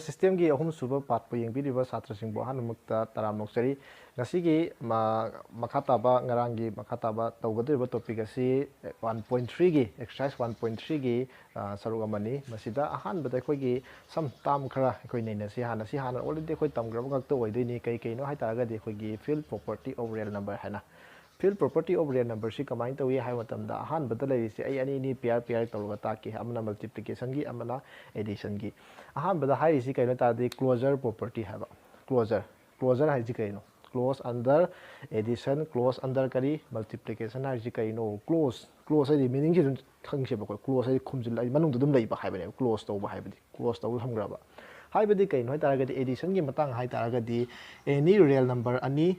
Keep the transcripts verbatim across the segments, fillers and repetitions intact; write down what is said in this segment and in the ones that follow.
ꯁꯤꯁꯇꯦꯝꯒꯤ ꯑꯍꯨꯝꯁꯨꯕ ꯄꯥꯔꯠꯄꯨ ꯌꯦꯡꯕꯤꯔꯤꯕ ꯁꯥꯇ꯭ꯔꯁꯤꯡꯕꯨ ꯑꯍꯥꯟꯕꯃꯛꯇ ꯇꯔꯥꯝꯅ ꯑꯣꯛꯆꯔꯤ꯫ ꯉꯁꯤꯒꯤ ꯃ-, ꯃꯈꯥ ꯇꯥꯕ, ꯉꯔꯥꯡꯒꯤ ꯃꯈꯥ ꯇꯥꯕ ꯇꯧꯒꯗꯧꯔꯤꯕ ꯇꯣꯄꯤꯛ ꯑꯁꯤ ꯋꯥꯟ ꯄꯣꯏꯟ ꯊ꯭ꯔꯤꯒꯤ, ꯑꯦꯛꯁꯔꯁꯥꯏꯁ ꯋꯥꯟ ꯄꯣꯏꯟ ꯊ꯭ꯔꯤꯒꯤ ꯁꯔꯨꯛ ꯑꯃꯅꯤ꯫ ꯃꯁꯤꯗ ꯑꯍꯥꯟꯕꯗ ꯑꯩꯈꯣꯏꯒꯤ ꯁꯝ ꯇꯥꯝ ꯈꯔ ꯑꯩꯈꯣꯏ ꯅꯩꯅꯁꯤ꯫ ꯍꯥꯟꯅ ꯁꯤ ꯍꯥꯟꯅ already ꯑꯩꯈꯣꯏ ꯇꯝꯈ꯭ꯔꯕ ꯉꯥꯛꯇ ꯑꯣꯏꯗꯣꯏꯅꯤ꯫ ꯀꯩ ꯀꯩꯅꯣ ꯍꯥꯏ ꯇꯥꯔꯒꯗꯤ ꯑꯩꯈꯣꯏꯒꯤ field property of real number ꯍꯥꯏꯅ꯫ Field property of real number ꯁꯤ ꯀꯃꯥꯏꯅ ꯇꯧꯏ ꯍꯥꯏꯕ ꯃꯇꯝꯗ, ꯑꯍꯥꯟꯕꯗ ꯂꯩꯔꯤꯁꯦ ꯑꯩ ꯑꯅꯤ ꯑꯅꯤ pair pair ꯇꯧꯔꯒ ꯇꯥꯛꯀꯦ, ꯑꯃꯅ multiplication ꯒꯤ, ꯑꯃꯅ addition ꯒꯤ꯫ ꯑꯍꯥꯟꯕꯗ ꯍꯥꯏꯔꯤꯁꯤ ꯀꯩꯅꯣ ꯍꯥꯏ ꯇꯥꯔꯗꯤ closure property ꯍꯥꯏꯕ꯫ Closure, closure ꯍꯥꯏꯁꯤ ꯀꯩꯅꯣ? Clause under addition, clause under ꯀꯔꯤ? Multiplication ꯍꯥꯏꯁꯤ ꯀꯩꯅꯣ? Clause, clause ꯍꯥꯏꯗꯤ meaning ꯁꯤ ꯑꯗꯨꯝ ꯈꯪꯁꯦꯕ ꯑꯩꯈꯣꯏ꯫ Clause ꯍꯥꯏꯗꯤ ꯈꯨꯝꯖꯤꯜꯂ, ꯃꯅꯨꯡꯗ ꯑꯗꯨꯝ ꯂꯩꯕ ꯍꯥꯏꯕꯅꯦꯕ close ꯇꯧꯕ ꯍꯥꯏꯕꯗꯤ, close ꯇꯧꯕ ꯊꯝꯈ꯭ꯔꯕ꯫ ꯍꯥꯏꯕꯗꯤ ꯀꯩꯅꯣ ꯍꯥꯏ ꯇꯥꯔꯒꯗꯤ, addition ꯒꯤ ꯃꯇꯥꯡ ꯍꯥꯏ ꯇꯥꯔꯒꯗꯤ, any real number ꯑꯅꯤ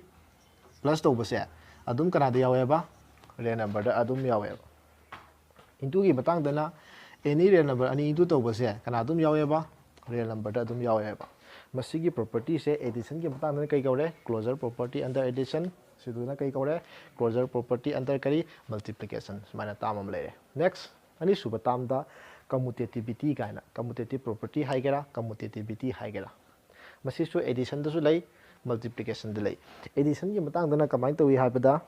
plus ꯇꯧꯕꯁꯦ ꯑꯗꯨꯝ ꯀꯅꯥꯗ ꯌꯥꯎꯋꯦꯕ? Real number ꯗ ꯑꯗꯨꯝ ꯌꯥꯎꯋꯦꯕ꯫ Into ꯒꯤ ꯃꯇꯥꯡꯗꯅ any real number ꯑꯅꯤ into ꯇꯧꯕꯁꯦ ꯀꯅꯥ ꯑꯗꯨꯝ ꯌꯥꯎꯋꯦꯕ? Real number ꯗ ꯑꯗꯨꯝ ꯌꯥꯎꯋꯦꯕ꯫ ꯃꯁꯤꯒꯤ property ꯁꯦ addition ꯒꯤ ꯃꯇꯥꯡꯗꯅ ꯀꯩ ꯀꯧꯔꯦ? Closure property under addition꯫ ꯁꯤꯗꯨꯅ ꯀꯩ ꯀꯧꯔꯦ? Closure property under ꯀꯔꯤ? Multiplication꯫ ꯁꯨꯃꯥꯏꯅ term ꯑꯃ ꯂꯩꯔꯦ꯫ Next, ꯑꯅꯤꯁꯨꯕ term ꯗ commutativity ꯀꯥꯏꯅ, commutative property ꯍꯥꯏꯒꯦꯔꯥ, commutativity ꯍꯥꯏꯒꯦꯔꯥ, ꯃꯁꯤꯁꯨ addition ꯗꯁꯨ ꯂꯩ, multiplication ꯗ ꯂꯩ꯫ Addition ꯒꯤ ꯃꯇꯥꯡꯗꯅ ꯀꯃꯥꯏꯅ ꯇꯧꯏ ꯍꯥꯏꯕꯗ,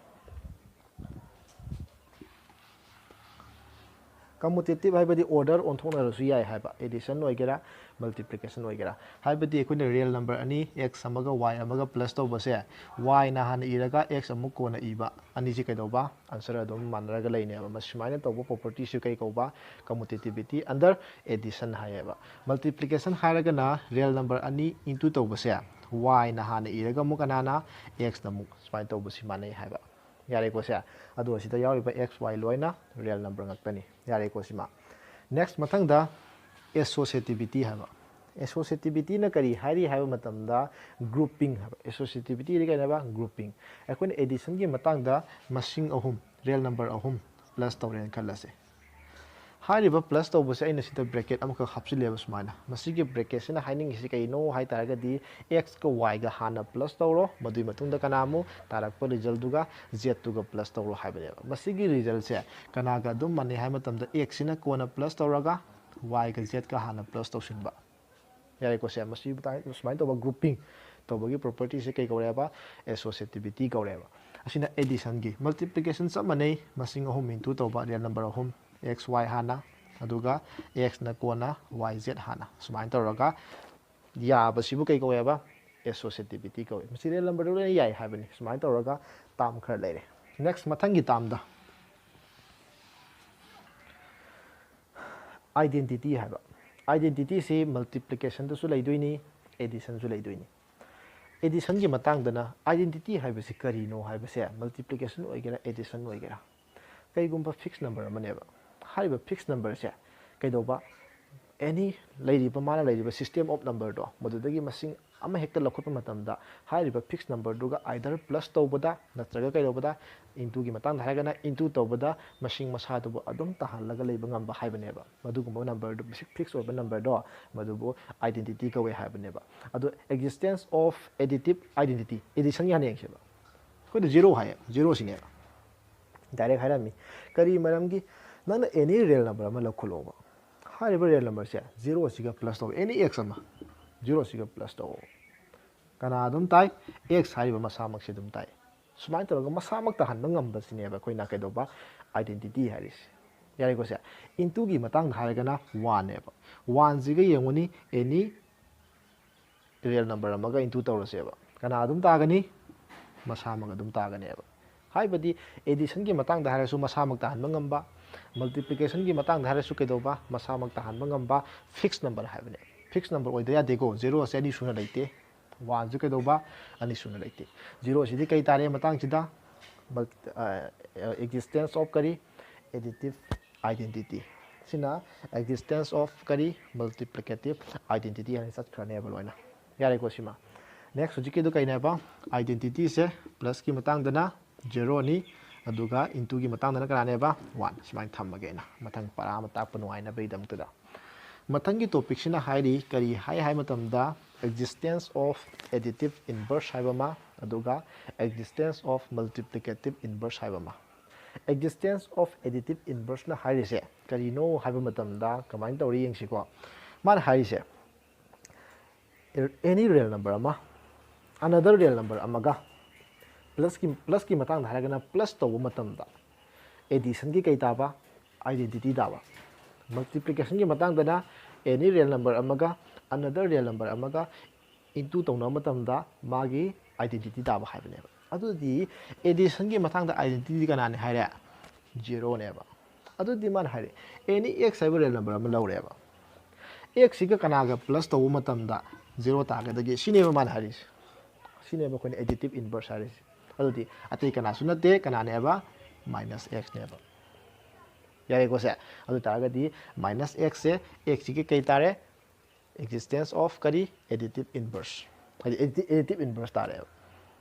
commutative ꯍꯥꯏꯕꯗꯤ order ꯑꯣꯟꯊꯣꯛꯅꯔꯁꯨ ꯌꯥꯏ ꯍꯥꯏꯕ, addition ꯑꯣꯏꯒꯦꯔꯥ, multiplication ꯑꯣꯏꯒꯦꯔꯥ꯫ ꯍꯥꯏꯕꯗꯤ ꯑꯩꯈꯣꯏꯅ real number ꯑꯅꯤ, x ꯑꯃꯒ y ꯑꯃꯒ plus ꯇꯧꯕꯁꯦ, y ꯅ ꯍꯥꯟꯅ ꯏꯔꯒ x ꯑꯃꯨꯛ ꯀꯣꯟꯅ ꯏꯕ, ꯑꯅꯤꯁꯤ ꯀꯩꯗꯧꯕ? Answer ꯑꯗꯨꯝ ꯃꯥꯟꯅꯔꯒ ꯂꯩꯅꯦꯕ꯫ ꯃꯁꯤ ꯁꯨꯃꯥꯏꯅ ꯇꯧꯕ property ꯁꯤ ꯀꯩ ꯀꯧꯕ? Commutativity under addition ꯍꯥꯏꯌꯦꯕ꯫ Multiplication ꯍꯥꯏꯔꯒꯅ real number ꯑꯅꯤ into ꯇꯧꯕꯁꯦ, y ꯅ ꯍꯥꯟꯅ ꯏꯔꯒ ꯑꯃꯨꯛ ꯀꯅꯥꯅ? X ꯅ ꯑꯃꯨꯛ꯫ ꯁꯨꯃꯥꯏꯅ ꯇꯧꯕꯁꯤ ꯃꯥꯟꯅꯩ ꯍꯥꯏꯕ꯫ ꯌꯥꯔꯦꯀꯣ ꯁꯦ? ꯑꯗꯣ ꯁꯤꯗ ꯌꯥꯎꯔꯤꯕ x, y ꯂꯣꯏꯅ real number ꯉꯥꯛꯇꯅꯤ꯫ ꯌꯥꯔꯦꯀꯣ ꯁꯤꯃ? Next, ꯃꯊꯪꯗ associativity ꯍꯥꯏꯕ꯫ Associativity ꯅ ꯀꯔꯤ ꯍꯥꯏꯔꯤ ꯍꯥꯏꯕ ꯃꯇꯝꯗ, grouping ꯍꯥꯏꯕ꯫ Associativity ꯗꯤ ꯀꯩꯅꯣ ꯍꯥꯏꯕ? Grouping꯫ ꯑꯩꯈꯣꯏꯅ addition ꯒꯤ ꯃꯇꯥꯡꯗ ꯃꯁꯤꯡ ꯑꯍꯨꯝ, real number ꯑꯍꯨꯝ plus ꯇꯧꯔꯦꯅ ꯈꯜꯂꯁꯦ꯫ ꯍꯥꯏꯔꯤꯕ plus ꯇꯧꯕꯁꯦ ꯑꯩꯅ ꯁꯤꯗ bracket ꯑꯃꯈꯛ ꯍꯥꯞꯆꯤꯜꯂꯦꯕ ꯁꯨꯃꯥꯏꯅ꯫ ꯃꯁꯤꯒꯤ bracket ꯁꯤꯅ ꯍꯥꯏꯅꯤꯡꯉꯤꯁꯤ ꯀꯩꯅꯣ ꯍꯥꯏ ꯇꯥꯔꯒꯗꯤ, x ꯀ y ꯒ ꯍꯥꯟꯅ plus ꯇꯧꯔꯣ, ꯃꯗꯨꯒꯤ ꯃꯇꯨꯡꯗ ꯀꯅꯥ ꯑꯃꯨꯛ? ꯇꯥꯔꯛꯄ result ꯗꯨꯒ z ꯇꯨꯒ plus ꯇꯧꯔꯣ ꯍꯥꯏꯕꯅꯦꯕ꯫ ꯃꯁꯤꯒꯤ result ꯁꯦ ꯀꯅꯥꯒ ꯑꯗꯨꯝ ꯃꯥꯟꯅꯩ ꯍꯥꯏꯕ ꯃꯇꯝꯗ, x ꯁꯤꯅ ꯀꯣꯟꯅ plus ꯇꯧꯔꯒ y ꯒ z ꯀ ꯍꯥꯟꯅ plus ꯇꯧꯁꯤꯟꯕ꯫ ꯌꯥꯔꯦꯀꯣ꯫ ꯁꯦ ꯃꯁꯤ ꯁꯨꯃꯥꯏꯅ ꯇꯧꯕ grouping ꯇꯧꯕꯒꯤ property ꯁꯦ ꯀꯩ ꯀꯧꯔꯦꯕ? Associativity ꯀꯧꯔꯦꯕ꯫ ꯑꯁꯤꯅ addition ꯒꯤ꯫ Multiplication ꯆꯞ ꯃꯥꯟꯅꯩ, ꯃꯁꯤꯡ ꯑꯍꯨꯝ into ꯇꯧꯕ real number ꯑꯍꯨꯝ, x y ꯍꯥꯟꯅ, ꯑꯗꯨꯒ x ꯅ ꯀꯣꯟꯅ y z ꯍꯥꯟꯅ꯫ ꯁꯨꯃꯥꯏꯅ ꯇꯧꯔꯒ ꯌꯥꯕꯁꯤꯕꯨ ꯀꯩ ꯀꯧꯋꯦꯕ? Associativity ꯀꯧꯋꯦ꯫ ꯃꯁꯤ real number ꯗ ꯂꯣꯏꯅ ꯌꯥꯏ ꯍꯥꯏꯕꯅꯤ꯫ ꯁꯨꯃꯥꯏꯅ ꯇꯧꯔꯒ term ꯈꯔ ꯂꯩꯔꯦ꯫ Next, ꯃꯊꯪꯒꯤ term ꯗ identity ꯍꯥꯏꯕ꯫ Identity ꯁꯤ multiplication ꯗꯁꯨ ꯂꯩꯗꯣꯏꯅꯤ, addition ꯁꯨ ꯂꯩꯗꯣꯏꯅꯤ꯫ Addition ꯒꯤ ꯃꯇꯥꯡꯗꯅ identity ꯍꯥꯏꯕꯁꯤ ꯀꯔꯤꯅꯣ ꯍꯥꯏꯕꯁꯦ, multiplication ꯑꯣꯏꯒꯦꯔꯥ addition ꯑꯣꯏꯒꯦꯔꯥ, ꯀꯩꯒꯨꯝꯕ fixed number ꯑꯃꯅꯦꯕ꯫ ꯍꯥꯏꯔꯤꯕ fixed number ꯁꯦ ꯀꯩꯗꯧꯕ? Any ꯂꯩꯔꯤꯕ, ꯃꯥꯅ ꯂꯩꯔꯤꯕ system of number ꯗꯣ, ꯃꯗꯨꯗꯒꯤ ꯃꯁꯤꯡ ꯑꯃ ꯍꯦꯛꯇ ꯂꯧꯈꯠꯄ ꯃꯇꯝꯗ ꯍꯥꯏꯔꯤꯕ fixed number ꯗꯨꯒ either plus ꯇꯧꯕꯗ ꯅꯠꯇ꯭ꯔꯒ ꯀꯩꯗꯧꯕꯗ, into ꯒꯤ ꯃꯇꯥꯡꯗ ꯍꯥꯏꯔꯒꯅ into ꯇꯧꯕꯗ ꯃꯁꯤꯡ ꯃꯁꯥꯗꯨꯕꯨ ꯑꯗꯨꯝ ꯇꯥꯍꯜꯂꯒ ꯂꯩꯕ ꯉꯝꯕ ꯍꯥꯏꯕꯅꯦꯕ꯫ ꯃꯗꯨꯒꯨꯝꯕ number ꯗꯨ, fixed ꯑꯣꯏꯕ number ꯗꯣ, ꯃꯗꯨꯕꯨ identity ꯀꯧꯋꯦ ꯍꯥꯏꯕꯅꯦꯕ꯫ ꯑꯗꯣ existence of additive identity, addition ꯒꯤ ꯍꯥꯟꯅ ꯌꯦꯡꯁꯦꯕ꯫ ꯑꯩꯈꯣꯏꯅ zero ꯍꯥꯏꯌꯦ, zero ꯁꯤꯅꯦꯕ꯫ Direct ꯍꯥꯏꯔꯝꯃꯤ꯫ ꯀꯔꯤ ꯃꯔꯝꯒꯤ? ꯅꯪꯅ any real number ꯑꯃ ꯂꯧꯈꯠꯂꯣꯕ꯫ ꯍꯥꯏꯔꯤꯕ real number ꯁꯦ zero ꯁꯤꯒ plus ꯇꯧ, any x ꯑꯃ zero ꯁꯤꯒ plus ꯇꯧ꯫ ꯀꯅꯥ ꯑꯗꯨꯝ ꯇꯥꯏ? X ꯍꯥꯏꯔꯤꯕ ꯃꯁꯥꯃꯛꯁꯤ ꯑꯗꯨꯝ ꯇꯥꯏ꯫ ꯁꯨꯃꯥꯏꯅ ꯇꯧꯔꯒ ꯃꯁꯥꯃꯛ ꯇꯥꯍꯟꯕ ꯉꯝꯕꯁꯤꯅꯦꯕ ꯑꯩꯈꯣꯏꯅ ꯀꯩꯗꯧꯕ? Identity ꯍꯥꯏꯔꯤꯁꯦ꯫ ꯌꯥꯔꯦꯀꯣ ꯁꯦ? Into ꯒꯤ ꯃꯇꯥꯡꯗ ꯍꯥꯏꯔꯒꯅ one ꯅꯦꯕ꯫ One ꯁꯤꯒ ꯌꯦꯡꯉꯨꯅꯤ, any real number ꯑꯃꯒ into ꯇꯧꯔꯁꯦꯕ꯫ ꯀꯅꯥ ꯑꯗꯨꯝ ꯇꯥꯒꯅꯤ? ꯃꯁꯥꯃꯛ ꯑꯗꯨꯝ ꯇꯥꯒꯅꯦꯕ꯫ ꯍꯥꯏꯕꯗꯤ addition ꯒꯤ ꯃꯇꯥꯡꯗ ꯍꯥꯏꯔꯁꯨ ꯃꯁꯥꯃꯛ ꯇꯥꯍꯟꯕ ꯉꯝꯕ, multiplication ꯒꯤ ꯃꯇꯥꯡꯗ ꯍꯥꯏꯔꯁꯨ ꯀꯩꯗꯧꯕ? ꯃꯁꯥꯃꯛ ꯇꯥꯍꯟꯕ ꯉꯝꯕ fixed number ꯍꯥꯏꯕꯅꯦ꯫ Fixed number ꯑꯣꯏꯗ ꯌꯥꯗꯦꯀꯣ, zero ꯁꯦ ꯑꯅꯤ ꯁꯨꯅ ꯂꯩꯇꯦ꯫ One ꯁꯨ ꯀꯩꯗꯧꯕ? ꯑꯅꯤ ꯁꯨꯅ ꯂꯩꯇꯦ꯫ Zero ꯁꯤꯗꯤ ꯀꯩ ꯇꯥꯔꯦ ꯃꯇꯥꯡꯁꯤꯗ? Multi-, ꯑ, existence of ꯀꯔꯤ? Additive identity꯫ ꯁꯤꯅ existence of ꯀꯔꯤ? Multiplicative identity ꯍꯥꯏꯅ ꯆꯠꯈ꯭ꯔꯅꯦꯕ ꯂꯣꯏꯅ꯫ ꯌꯥꯔꯦꯀꯣ ꯁꯤꯃ? Next, ꯍꯧꯖꯤꯛꯀꯤꯗꯨ ꯀꯩꯅꯦꯕ? Identity ꯁꯦ plus ꯀꯤ ꯃꯇꯥꯡꯗꯅ zero ꯅꯤ, ꯑꯗꯨꯒ into ꯒꯤ ꯃꯇꯥꯡꯗꯅ ꯀꯅꯥꯅꯦꯕ? One꯫ ꯁꯨꯃꯥꯏꯅ ꯊꯝꯃꯒꯦ ꯑꯩꯅ, ꯃꯊꯪ ꯄꯔꯥ ꯑꯃ ꯇꯥꯛꯄ ꯅꯨꯡꯉꯥꯏꯅꯕꯒꯤꯗꯃꯛꯇꯗ꯫ ꯃꯊꯪꯒꯤ topic ꯁꯤꯅ ꯍꯥꯏꯔꯤ, ꯀꯔꯤ ꯍꯥꯏ ꯍꯥꯏ ꯃꯇꯝꯗ, existence of additive inverse ꯍꯥꯏꯕ ꯑꯃ, ꯑꯗꯨꯒ existence of multiplicative inverse ꯍꯥꯏꯕ ꯑꯃ꯫ Existence of additive inverse ꯅ ꯍꯥꯏꯔꯤꯁꯦ ꯀꯔꯤꯅꯣ ꯍꯥꯏꯕ ꯃꯇꯝꯗ ꯀꯃꯥꯏꯅ ꯇꯧꯔꯤ ꯌꯦꯡꯁꯤꯀꯣ꯫ ꯃꯥꯅ ꯍꯥꯏꯔꯤꯁꯦ, any real number ꯑꯃ another real number ꯑꯃꯒ, ꯄ꯭ꯂꯁꯀꯤ ꯄ꯭ꯂꯁꯀꯤ ꯃꯇꯥꯡꯗ ꯍꯥꯏꯔꯒꯅ ꯄ꯭ꯂꯁ ꯇꯧꯕ ꯃꯇꯝꯗ ꯑꯦꯗꯤꯁꯟꯒꯤ ꯀꯩ ꯇꯥꯕ? ꯑꯥꯏꯗꯦꯟꯇꯤꯇꯤ ꯇꯥꯕ꯫ ꯃꯜꯇꯤꯄ꯭ꯂꯤꯀꯦꯁꯟꯒꯤ ꯃꯇꯥꯡꯗꯅ any real number ꯑꯃꯒ another real number ꯑꯃꯒ ꯏꯟꯇꯨ ꯇꯧꯅꯕ ꯃꯇꯝꯗ ꯃꯥꯒꯤ ꯑꯥꯏꯗꯦꯟꯇꯤꯇꯤ ꯇꯥꯕ ꯍꯥꯏꯕꯅꯦꯕ꯫ ꯑꯗꯨꯗꯤ ꯑꯦꯗꯤꯁꯟꯒꯤ ꯃꯇꯥꯡꯗ ꯑꯥꯏꯗꯦꯟꯇꯤꯇꯤ ꯀꯅꯥꯅꯤ ꯍꯥꯏꯔꯦ? ꯖꯤꯔꯣꯅꯦꯕ꯫ ꯑꯗꯨꯗꯤ ꯃꯥꯅ ꯍꯥꯏꯔꯦ, any x ꯍꯥꯏꯕ ꯔꯤꯌꯦꯜ ꯅꯝꯕꯔ ꯑꯃ ꯂꯧꯔꯦꯕ, ꯑꯦꯛꯁꯁꯤꯒ ꯀꯅꯥꯒ ꯄ꯭ꯂꯁ ꯇꯧꯕ ꯃꯇꯝꯗ ꯖꯤꯔꯣ ꯇꯥꯒꯗꯒꯦ? ꯁꯤꯅꯦꯕ ꯃꯥꯅ ꯍꯥꯏꯔꯤꯁꯦ꯫ ꯁꯤꯅꯦꯕ ꯑꯩꯈꯣꯏꯅ ꯑꯦꯗꯤꯇꯤꯞ ꯏꯟꯚꯔꯁ ꯍꯥꯏꯔꯤꯁꯦ꯫ ꯑꯗꯨꯗꯤ ꯑꯇꯩ ꯀꯅꯥꯁꯨ ꯅꯠꯇꯦ, ꯀꯅꯥꯅꯦꯕ? ꯃꯥꯏꯅꯁ ꯑꯦꯛꯁꯅꯦꯕ꯫ ꯌꯥꯔꯦꯀꯣ ꯁꯦ? ꯑꯗꯨ ꯇꯥꯔꯒꯗꯤ ꯃꯥꯏꯅꯁ ꯑꯦꯛꯁꯁꯦ ꯑꯦꯛꯁꯁꯤꯒꯤ ꯀꯩ ꯇꯥꯔꯦ? Existence of ꯀꯔꯤ? Additive inverse꯫ ꯍꯥꯏꯗꯤ ꯑꯦꯗꯤꯇꯤꯞ ꯏꯟꯚꯔꯁ ꯇꯥꯔꯦꯕ꯫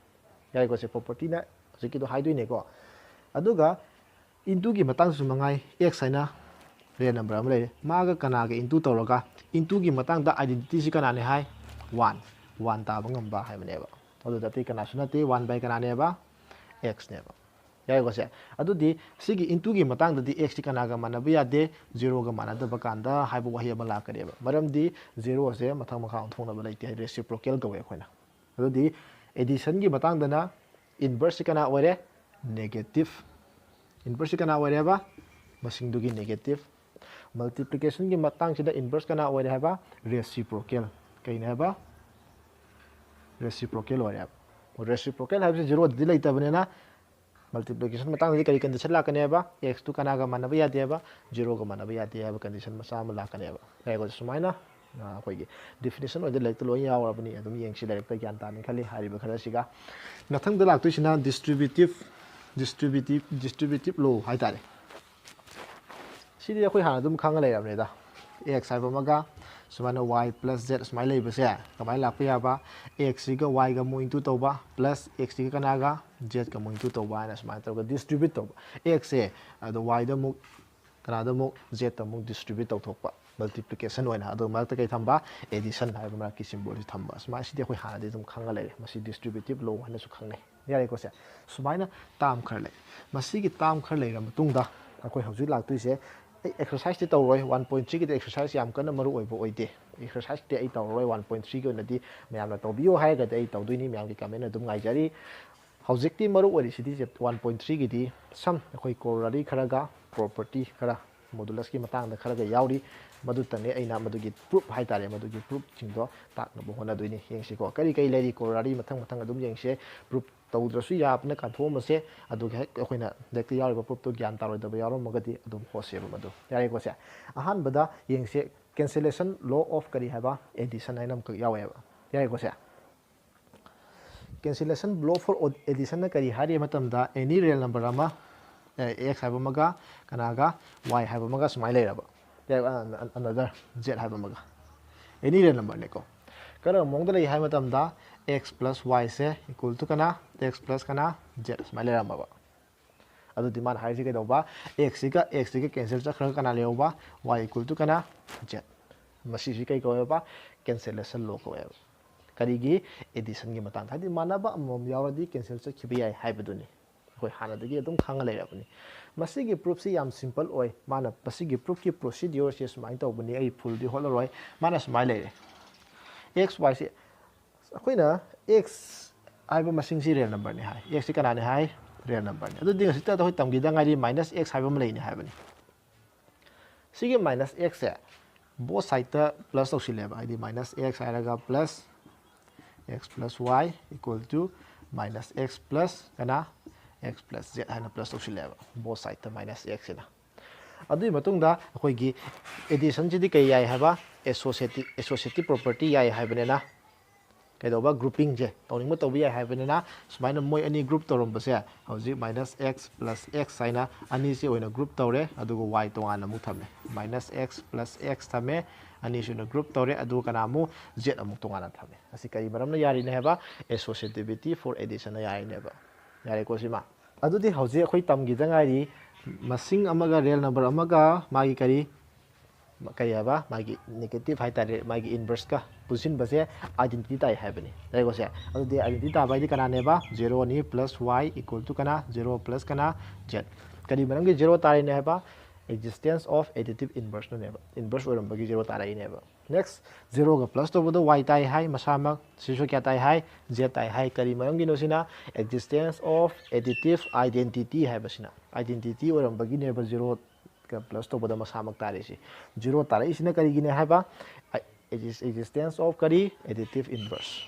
ꯌꯥꯔꯦꯀꯣ ꯁꯦ? ꯄ꯭ꯔꯣꯄꯔꯇꯤꯅ ꯍꯧꯖꯤꯛꯀꯤꯗꯣ ꯍꯥꯏꯗꯣꯏꯅꯦꯀꯣ꯫ ꯑꯗꯨꯒ ꯏꯟꯇꯨꯒꯤ ꯃꯇꯥꯡꯗꯁꯨ ꯃꯉꯥꯏ, ꯑꯦꯛꯁ ꯍꯥꯏꯅ ꯔꯤꯌꯦꯜ ꯅꯝꯕꯔ ꯑꯃ ꯂꯩꯔꯦ, ꯃꯥꯒ ꯀꯅꯥꯒ ꯏꯟꯇꯨ ꯇꯧꯔꯒ, ꯏꯟꯇꯨꯒꯤ ꯃꯇꯥꯡꯗ ꯑꯥꯏꯗꯦꯟꯇꯤꯇꯤꯁꯤ ꯀꯅꯥꯅꯦ ꯍꯥꯏ? ꯋꯥꯟ꯫ ꯋꯥꯟ ꯇꯥꯕ ꯉꯝꯕ ꯍꯥꯏꯕꯅꯦꯕ꯫ ꯑꯗꯨꯗ ꯑꯇꯩ ꯀꯅꯥꯁꯨ ꯅꯠꯇꯦ, ꯋꯥꯟ ꯕꯥꯏ ꯀꯅꯥꯅꯦꯕ? ꯑꯦꯛꯁꯅꯦꯕ꯫ ꯌꯥꯔꯦꯀꯣ ꯁꯦ? ꯑꯗꯨꯗꯤ ꯁꯤꯒꯤ ꯏꯟꯇꯨꯒꯤ ꯃꯇꯥꯡꯗꯗꯤ ꯑꯦꯛꯁꯁꯤ ꯀꯅꯥꯒ ꯃꯥꯟꯅꯕ ꯌꯥꯗꯦ? ꯖꯤꯔꯣꯒ ꯃꯥꯟꯅꯗꯕ ꯀꯥꯟꯗ ꯍꯥꯏꯕ ꯋꯥꯍꯩ ꯑꯃ ꯂꯥꯛꯀꯅꯦꯕ꯫ ꯃꯔꯝꯗꯤ ꯖꯤꯔꯣꯁꯦ ꯃꯊꯪ ꯃꯈꯥ ꯑꯣꯟꯊꯣꯛꯅꯕ ꯂꯩꯇꯦ, ꯍꯥꯏꯗꯤ ꯔꯦꯁꯤꯄ꯭ꯔꯣꯀꯦꯜ ꯀꯧꯋꯦ ꯑꯩꯈꯣꯏꯅ꯫ ꯑꯗꯨꯗꯤ ꯑꯦꯗꯤꯁꯟꯒꯤ ꯃꯇꯥꯡꯗꯅ ꯏꯟꯚꯔꯁꯁꯤ ꯀꯅꯥ ꯑꯣꯏꯔꯦ? ꯅꯦꯒꯦꯇꯤꯞ꯫ ꯏꯟꯚꯔꯁꯁꯤ ꯀꯅꯥ ꯑꯣꯏꯔꯦꯕ? ꯃꯁꯤꯡꯗꯨꯒꯤ ꯅꯦꯒꯦꯇꯤꯞ꯫ ꯃꯜꯇꯤꯄ꯭ꯂꯤꯀꯦꯁꯟꯒꯤ ꯃꯇꯥꯡꯁꯤꯗ ꯏꯟꯚꯔꯁ ꯀꯅꯥ ꯑꯣꯏꯔꯦ ꯍꯥꯏꯕ? ꯔꯦꯁꯤꯄ꯭ꯔꯣꯀꯦꯜ꯫ ꯀꯩꯅꯦ ꯍꯥꯏꯕ? ꯔꯦꯁꯤꯄ꯭ꯔꯣꯀꯦꯜ ꯑꯣꯏꯔꯦꯕ꯫ ꯔꯦꯁꯤꯄ꯭ꯔꯣꯀꯦꯜ ꯍꯥꯏꯕꯁꯤ ꯖꯤꯔꯣꯗꯗꯤ ꯂꯩꯇꯕꯅꯤꯅ, ꯃꯜꯇꯤꯄ꯭ꯂꯤꯀꯦꯁꯟ ꯃꯇꯥꯡꯗꯗꯤ ꯀꯔꯤ ꯀꯟꯗꯤꯁꯟ ꯂꯥꯛꯀꯅꯦꯕ? ꯑꯦꯛꯁꯇꯨ ꯀꯅꯥꯒ ꯃꯥꯟꯅꯕ ꯌꯥꯗꯦꯕ? ꯖꯤꯔꯣꯒ ꯃꯥꯟꯅꯕ ꯌꯥꯗꯦ ꯍꯥꯏꯕ ꯀꯟꯗꯤꯁꯟ ꯃꯆꯥ ꯑꯃ ꯂꯥꯛꯀꯅꯦꯕ꯫ ꯌꯥꯔꯦꯀꯣ? ꯁꯨꯃꯥꯏꯅ, ꯑ, ꯑꯩꯈꯣꯏꯒꯤ ꯗꯤꯐꯤꯅꯤꯁꯟ ꯑꯣꯏꯅ ꯂꯥꯏꯔꯤꯛꯇ ꯂꯣꯏ ꯌꯥꯎꯔꯕꯅꯤ, ꯑꯗꯨꯝ ꯌꯦꯡꯁꯤ, ꯂꯥꯏꯔꯤꯛꯇ ꯒ꯭ꯌꯥꯟ ꯇꯥꯅꯤ ꯈꯜꯂꯤ ꯍꯥꯏꯔꯤꯕ ꯈꯔꯁꯤꯒ꯫ ꯃꯊꯪꯗ ꯂꯥꯛꯇꯣꯏꯁꯤꯅ ꯗꯤꯁꯇ꯭ꯔꯤꯕ꯭ꯌꯨꯇꯤꯞ, ꯗꯤꯁꯇ꯭ꯔꯤꯕ꯭ꯌꯨꯇꯤꯞ, ꯗꯤꯁꯇ꯭ꯔꯤꯕ꯭ꯌꯨꯇꯤꯞ ꯂꯣ ꯍꯥꯏꯇꯥꯔꯦ꯫ ꯁꯤꯗꯤ ꯑꯩꯈꯣꯏ ꯍꯥꯟꯅ ꯑꯗꯨꯝ ꯈꯪꯉ ꯂꯩꯔꯕꯅꯤꯗ꯫ ꯑꯦꯛꯁ ꯍꯥꯏꯕ ꯑꯃꯒ ꯁꯨꯃꯥꯏꯅ ꯋꯥꯏ ꯄ꯭ꯂꯁ ꯖꯦꯠ ꯁꯨꯃꯥꯏꯅ ꯂꯩꯕꯁꯦ ꯀꯃꯥꯏꯅ ꯂꯥꯛꯄ ꯌꯥꯕ? ꯑꯦꯛꯁꯁꯤꯒ ꯋꯥꯏꯒ ꯑꯃꯨꯛ ꯏꯟꯇꯨ ꯇꯧꯕ, ꯄ꯭ꯂꯁ ꯑꯦꯛꯁꯁꯤꯒ ꯀꯅꯥꯒ? ꯖꯦꯠꯀ ꯑꯃꯨꯛ ꯏꯟꯇꯨ ꯇꯧꯕ ꯍꯥꯏꯅ ꯁꯨꯃꯥꯏꯅ ꯇꯧꯔꯒ ꯗꯤꯁꯇ꯭ꯔꯤꯕ꯭ꯌꯨꯠ ꯇꯧꯕ꯫ ꯑꯦꯛꯁꯁꯦ ꯑꯗꯣ ꯋꯥꯏꯗ ꯑꯃꯨꯛ, ꯀꯅꯥꯗ ꯑꯃꯨꯛ? ꯖꯦꯠꯇ ꯑꯃꯨꯛ ꯗꯤꯁꯇ꯭ꯔꯤꯕ꯭ꯌꯨꯠ ꯇꯧꯊꯣꯛꯄ, ꯃꯜꯇꯤꯄ꯭ꯂꯤꯀꯦꯁꯟ ꯑꯣꯏꯅ꯫ ꯑꯗꯣ ꯃꯔꯛꯇ ꯀꯩ ꯊꯝꯕ? ꯑꯦꯗꯤꯁꯟ ꯍꯥꯏꯕ ꯃꯔꯛꯀꯤ ꯁꯤꯝꯕꯣꯜꯁꯤ ꯊꯝꯕ꯫ ꯁꯨꯃꯥꯏꯅ ꯁꯤꯗꯤ ꯑꯩꯈꯣꯏ ꯍꯥꯟꯅꯗꯤ ꯑꯗꯨꯝ ꯈꯪꯉ ꯂꯩꯔꯦ꯫ ꯃꯁꯤ ꯗꯤꯁꯇ꯭ꯔꯤꯕ꯭ꯌꯨꯇꯤꯞ ꯂꯣ ꯍꯥꯏꯅꯁꯨ ꯈꯪꯅꯩ꯫ ꯌꯥꯔꯦꯀꯣ ꯁꯦ? ꯁꯨꯃꯥꯏꯅ ꯇꯥꯝ ꯈꯔ ꯂꯩ꯫ ꯃꯁꯤꯒꯤ ꯇꯥꯝ ꯈꯔ ꯂꯩꯔ ꯃꯇꯨꯡꯗ ꯑꯩꯈꯣꯏ ꯍꯧꯖꯤꯛ ꯂꯥꯛꯇꯣꯏꯁꯦ ꯑꯩ ꯑꯦꯛꯁꯔꯁꯥꯏꯁꯇꯤ ꯇꯧꯔꯣꯏ, ꯋꯥꯟ ꯄꯣꯏꯟ ꯊ꯭ꯔꯤꯒꯤꯗꯤ ꯑꯦꯛꯁꯔꯁꯥꯏꯁ ꯌꯥꯝ ꯀꯟꯅ ꯃꯔꯨ ꯑꯣꯏꯕ ꯑꯣꯏꯗꯦ꯫ ꯑꯦꯛꯁꯔꯁꯥꯏꯁꯇꯤ ꯑꯩ ꯇꯧꯔꯔꯣꯏ, ꯋꯥꯟ ꯄꯣꯏꯟ ꯊ꯭ꯔꯤꯒꯤ ꯑꯣꯏꯅꯗꯤ ꯃꯌꯥꯝꯅ ꯇꯧꯕꯤꯌꯨ ꯍꯥꯏꯔꯒꯗꯤ ꯑꯩ ꯇꯧꯗꯣꯏꯅꯤ, ꯃꯌꯥꯝꯒꯤ ꯀꯃꯦꯟ ꯑꯗꯨꯝ ꯉꯥꯏꯖꯔꯤ꯫ ꯍꯧꯖꯤꯛꯇꯤ ꯃꯔꯨ ꯑꯣꯏꯔꯤꯁꯤꯗꯤ ꯋꯥꯟ ꯄꯣꯏꯟ ꯊ꯭ꯔꯤꯒꯤꯗꯤ ꯁꯝ ꯑꯩꯈꯣꯏ ꯀꯣꯔꯣꯅꯔꯤ ꯈꯔꯒ ꯄ꯭ꯔꯣꯄꯔꯇꯤ ꯈꯔ ꯃꯣꯗꯨꯂꯁꯀꯤ ꯃꯇꯥꯡꯗ ꯈꯔꯒ ꯌꯥꯎꯔꯤ꯫ ꯃꯗꯨꯇꯅꯦ ꯑꯩꯅ ꯃꯗꯨꯒꯤ ꯄ꯭ꯔꯨꯞ ꯍꯥꯏꯇꯥꯔꯦ, ꯃꯗꯨꯒꯤ ꯄ꯭ꯔꯨꯞꯁꯤꯡꯗꯣ ꯇꯥꯛꯅꯕ ꯍꯣꯠꯅꯗꯣꯏꯅꯤ꯫ ꯌꯦꯡꯁꯤꯀꯣ, ꯀꯔꯤ ꯀꯔꯤ ꯂꯩꯔꯤ ꯀꯣꯔꯣꯅꯔꯤ, ꯃꯊꯪ ꯃꯊꯪ ꯑꯗꯨꯝ ꯌꯦꯡꯁꯦ꯫ ꯄ꯭ꯔꯨꯞ ꯇꯧꯗ꯭ꯔꯁꯨ ꯌꯥꯕꯅ ꯀꯥꯟꯊꯣꯛꯑꯝꯃꯁꯦ꯫ ꯑꯗꯨꯒ ꯍꯦꯛ ꯑꯩꯈꯣꯏꯅ ꯂꯥꯏꯔꯤꯛꯇ ꯌꯥꯎꯔꯤꯕ ꯄ꯭ꯔꯨꯞꯇꯣ ꯒ꯭ꯌꯥꯟ ꯇꯥꯔꯣꯏꯗꯕ ꯌꯥꯎꯔꯝꯃꯒꯗꯤ ꯑꯗꯨꯝ ꯍꯣꯠꯁꯦꯕ ꯃꯗꯨ꯫ ꯌꯥꯔꯦꯀꯣ ꯁꯦ? ꯑꯍꯥꯟꯕꯗ ꯌꯦꯡꯁꯦ, cancellation law of ꯀꯔꯤ ꯍꯥꯏꯕ? Addition ꯍꯥꯏꯅ ꯑꯃꯈꯛ ꯌꯥꯎꯋꯦꯕ꯫ ꯌꯥꯔꯦꯀꯣ ꯁꯦ? Cancellation law for additionꯅ ꯀꯔꯤ ꯍꯥꯏꯔꯤ ꯃꯇꯝꯗ, any real number ꯑꯃ, ꯑꯦ, x ꯍꯥꯏꯕ ꯑꯃꯒ ꯀꯅꯥꯒ, y ꯍꯥꯏꯕ ꯑꯃꯒ ꯁꯨꯃꯥꯏꯅ ꯂꯩꯔꯕ, another z ꯍꯥꯏꯕ ꯑꯃꯒ, any real numberꯅꯦꯀꯣ꯫ ꯀꯔꯝꯕ ꯃꯑꯣꯡꯗ ꯂꯩ ꯍꯥꯏꯕ ꯃꯇꯝꯗ, x plus y say equal to ꯀꯅꯥ, x plus ꯀꯅꯥ, z ꯁꯨꯃꯥꯏꯅ ꯂꯩꯔꯝꯃꯕ꯫ ꯑꯗꯨꯗꯤ ꯃꯥꯅ ꯍꯥꯏꯔꯤꯁꯤ ꯀꯩꯗꯧꯕ? Xꯁꯤꯒ Xꯁꯤꯒ cancel ꯆꯠꯈ꯭ꯔꯒ ꯀꯅꯥ ꯂꯩꯍꯧꯕ? Y equal to ꯀꯅꯥ? Z꯫ ꯃꯁꯤꯁꯤ ꯀꯩ ꯀꯧꯋꯦꯕ? Cancellation law ꯀꯧꯋꯦꯕ꯫ ꯀꯔꯤꯒꯤ? Additionꯒꯤ ꯃꯇꯥꯡꯗ꯫ ꯍꯥꯏꯗꯤ ꯃꯥꯟꯅꯕ ꯑꯃꯃꯝ ꯌꯥꯎꯔꯗꯤ cancel ꯆꯠꯈꯤꯕ ꯌꯥꯏ ꯍꯥꯏꯕꯗꯨꯅꯤ꯫ ꯑꯩꯈꯣꯏ ꯍꯥꯟꯅꯗꯒꯤ ꯑꯗꯨꯝ ꯈꯪꯉ ꯂꯩꯔꯕꯅꯤ꯫ ꯃꯁꯤꯒꯤ proofꯁꯤ ꯌꯥꯝ simple ꯑꯣꯏ꯫ ꯃꯥꯅ ꯃꯁꯤꯒꯤ proofꯀꯤ procedureꯁꯦ ꯁꯨꯃꯥꯏꯅ ꯇꯧꯕꯅꯤ꯫ ꯑꯩ fullꯗꯤ ꯍꯣꯠꯂꯔꯣꯏ꯫ ꯃꯥꯅ ꯁꯨꯃꯥꯏꯅ ꯂꯩꯔꯦ꯫ X, Yꯁꯦ ꯑꯩꯈꯣꯏꯅ x ꯍꯥꯏꯕ ꯃꯁꯤꯡꯁꯤ real numberꯅꯤ ꯍꯥꯏ꯫ Xꯁꯤ ꯀꯅꯥꯅꯤ ꯍꯥꯏ? Real numberꯅꯤ꯫ ꯑꯗꯨꯗꯤ ꯉꯁꯤꯇ ꯑꯩꯈꯣꯏ ꯇꯝꯈꯤꯗ ꯉꯥꯏꯔꯤ, minus x ꯍꯥꯏꯕ ꯑꯃ ꯂꯩꯅꯤ ꯍꯥꯏꯕꯅꯤ꯫ ꯁꯤꯒꯤ minus xꯁꯦ both sideꯇ plus ꯇꯧꯁꯤꯜꯂꯦꯕ, ꯍꯥꯏꯗꯤ minus x ꯍꯥꯏꯔꯒ plus x plus y equal to minus x plus ꯀꯅꯥ? X plus z ꯍꯥꯏꯅ plus ꯇꯧꯁꯤꯜꯂꯦꯕ, both sideꯇ minus xꯁꯤꯅ꯫ ꯑꯗꯨꯒꯤ ꯃꯇꯨꯡꯗ ꯑꯩꯈꯣꯏꯒꯤ additionꯁꯤꯗꯤ ꯀꯩ ꯌꯥꯏ ꯍꯥꯏꯕ? Associative, associative property ꯌꯥꯏ ꯍꯥꯏꯕꯅꯤꯅ, ꯀꯩꯗꯧꯕ? Groupingꯁꯦ ꯇꯧꯅꯤꯡꯕ ꯇꯧꯕ ꯌꯥꯏ ꯍꯥꯏꯕꯅꯤꯅ, ꯁꯨꯃꯥꯏꯅ ꯃꯣꯏ ꯑꯅꯤ group ꯇꯧꯔꯝꯕꯁꯦ ꯍꯧꯖꯤꯛ minus x plus x ꯍꯥꯏꯅ ꯑꯅꯤꯁꯤ ꯑꯣꯏꯅ group ꯇꯧꯔꯦ, ꯑꯗꯨꯒ y ꯇꯣꯉꯥꯟꯅ ꯑꯃꯨꯛ ꯊꯝꯃꯦ꯫ Minus x plus x ꯊꯝꯃꯦ, ꯑꯅꯤꯁꯤꯅ group ꯇꯧꯔꯦ, ꯑꯗꯨꯒ ꯀꯅꯥ ꯑꯃꯨꯛ? Z ꯑꯃꯨꯛ ꯇꯣꯉꯥꯟꯅ ꯊꯝꯃꯦ꯫ ꯑꯁꯤ ꯀꯔꯤ ꯃꯔꯝꯅ ꯌꯥꯔꯤꯅꯦ ꯍꯥꯏꯕ? Associativity for additionꯅ ꯌꯥꯔꯤꯅꯦꯕ꯫ ꯌꯥꯔꯦꯀꯣ ꯁꯤꯃ? ꯑꯗꯨꯗꯤ ꯍꯧꯖꯤꯛ ꯑꯩꯈꯣꯏ ꯇꯝꯈꯤꯗ ꯉꯥꯏꯔꯤ, ꯃꯁꯤꯡ ꯑꯃꯒ real number ꯑꯃꯒ ꯃꯥꯒꯤ ꯀꯔꯤ, ꯀꯔꯤ ꯍꯥꯏꯕ, ꯃꯥꯒꯤ negative ꯍꯥꯏꯇꯥꯔꯦ, ꯃꯥꯒꯤ inverseꯀ ꯄꯨꯟꯁꯤꯟꯕꯁꯦ identity ꯇꯥꯏ ꯍꯥꯏꯕꯅꯤ꯫ ꯌꯥꯔꯦꯀꯣ ꯁꯦ? ꯑꯗꯨꯗꯤ identity ꯇꯥꯕ ꯍꯥꯏꯗꯤ ꯀꯅꯥꯅꯦꯕ? Zeroꯅꯤ plus y equal to ꯀꯅꯥ? Zero plus ꯀꯅꯥ? Z꯫ ꯀꯔꯤ ꯃꯔꯝꯒꯤ zero ꯇꯥꯔꯤꯅꯦ ꯍꯥꯏꯕ? Existence of additive inverse ꯅꯦꯕ, inverse ꯑꯣꯏꯔꯝꯕꯒꯤ zero ꯇꯥꯔꯛꯏꯅꯦꯕ꯫ Next, zero ꯒ plus ꯇꯧꯕꯗ y ꯇꯥꯏ ꯍꯥꯏ ꯃꯁꯥꯃꯛ, ꯁꯤꯁꯨ ꯀꯌꯥ ꯇꯥꯏ ꯍꯥꯏ? Z ꯇꯥꯏ ꯍꯥꯏ꯫ ꯀꯔꯤ ꯃꯔꯝꯒꯤꯅꯣ ꯁꯤꯅ? Existence of additive identity ꯍꯥꯏꯕꯁꯤꯅ, identity ꯑꯣꯏꯔꯝꯕꯒꯤꯅꯦꯕ zero ꯒ plus ꯇꯧꯕꯗ ꯃꯁꯥꯃꯛ ꯇꯥꯔꯛꯏꯁꯤ꯫ Zero ꯇꯥꯔꯛꯏꯁꯤꯅ ꯀꯔꯤꯒꯤꯅꯦ ꯍꯥꯏꯕ? Existence of ꯀꯔꯤ? Additive inverse꯫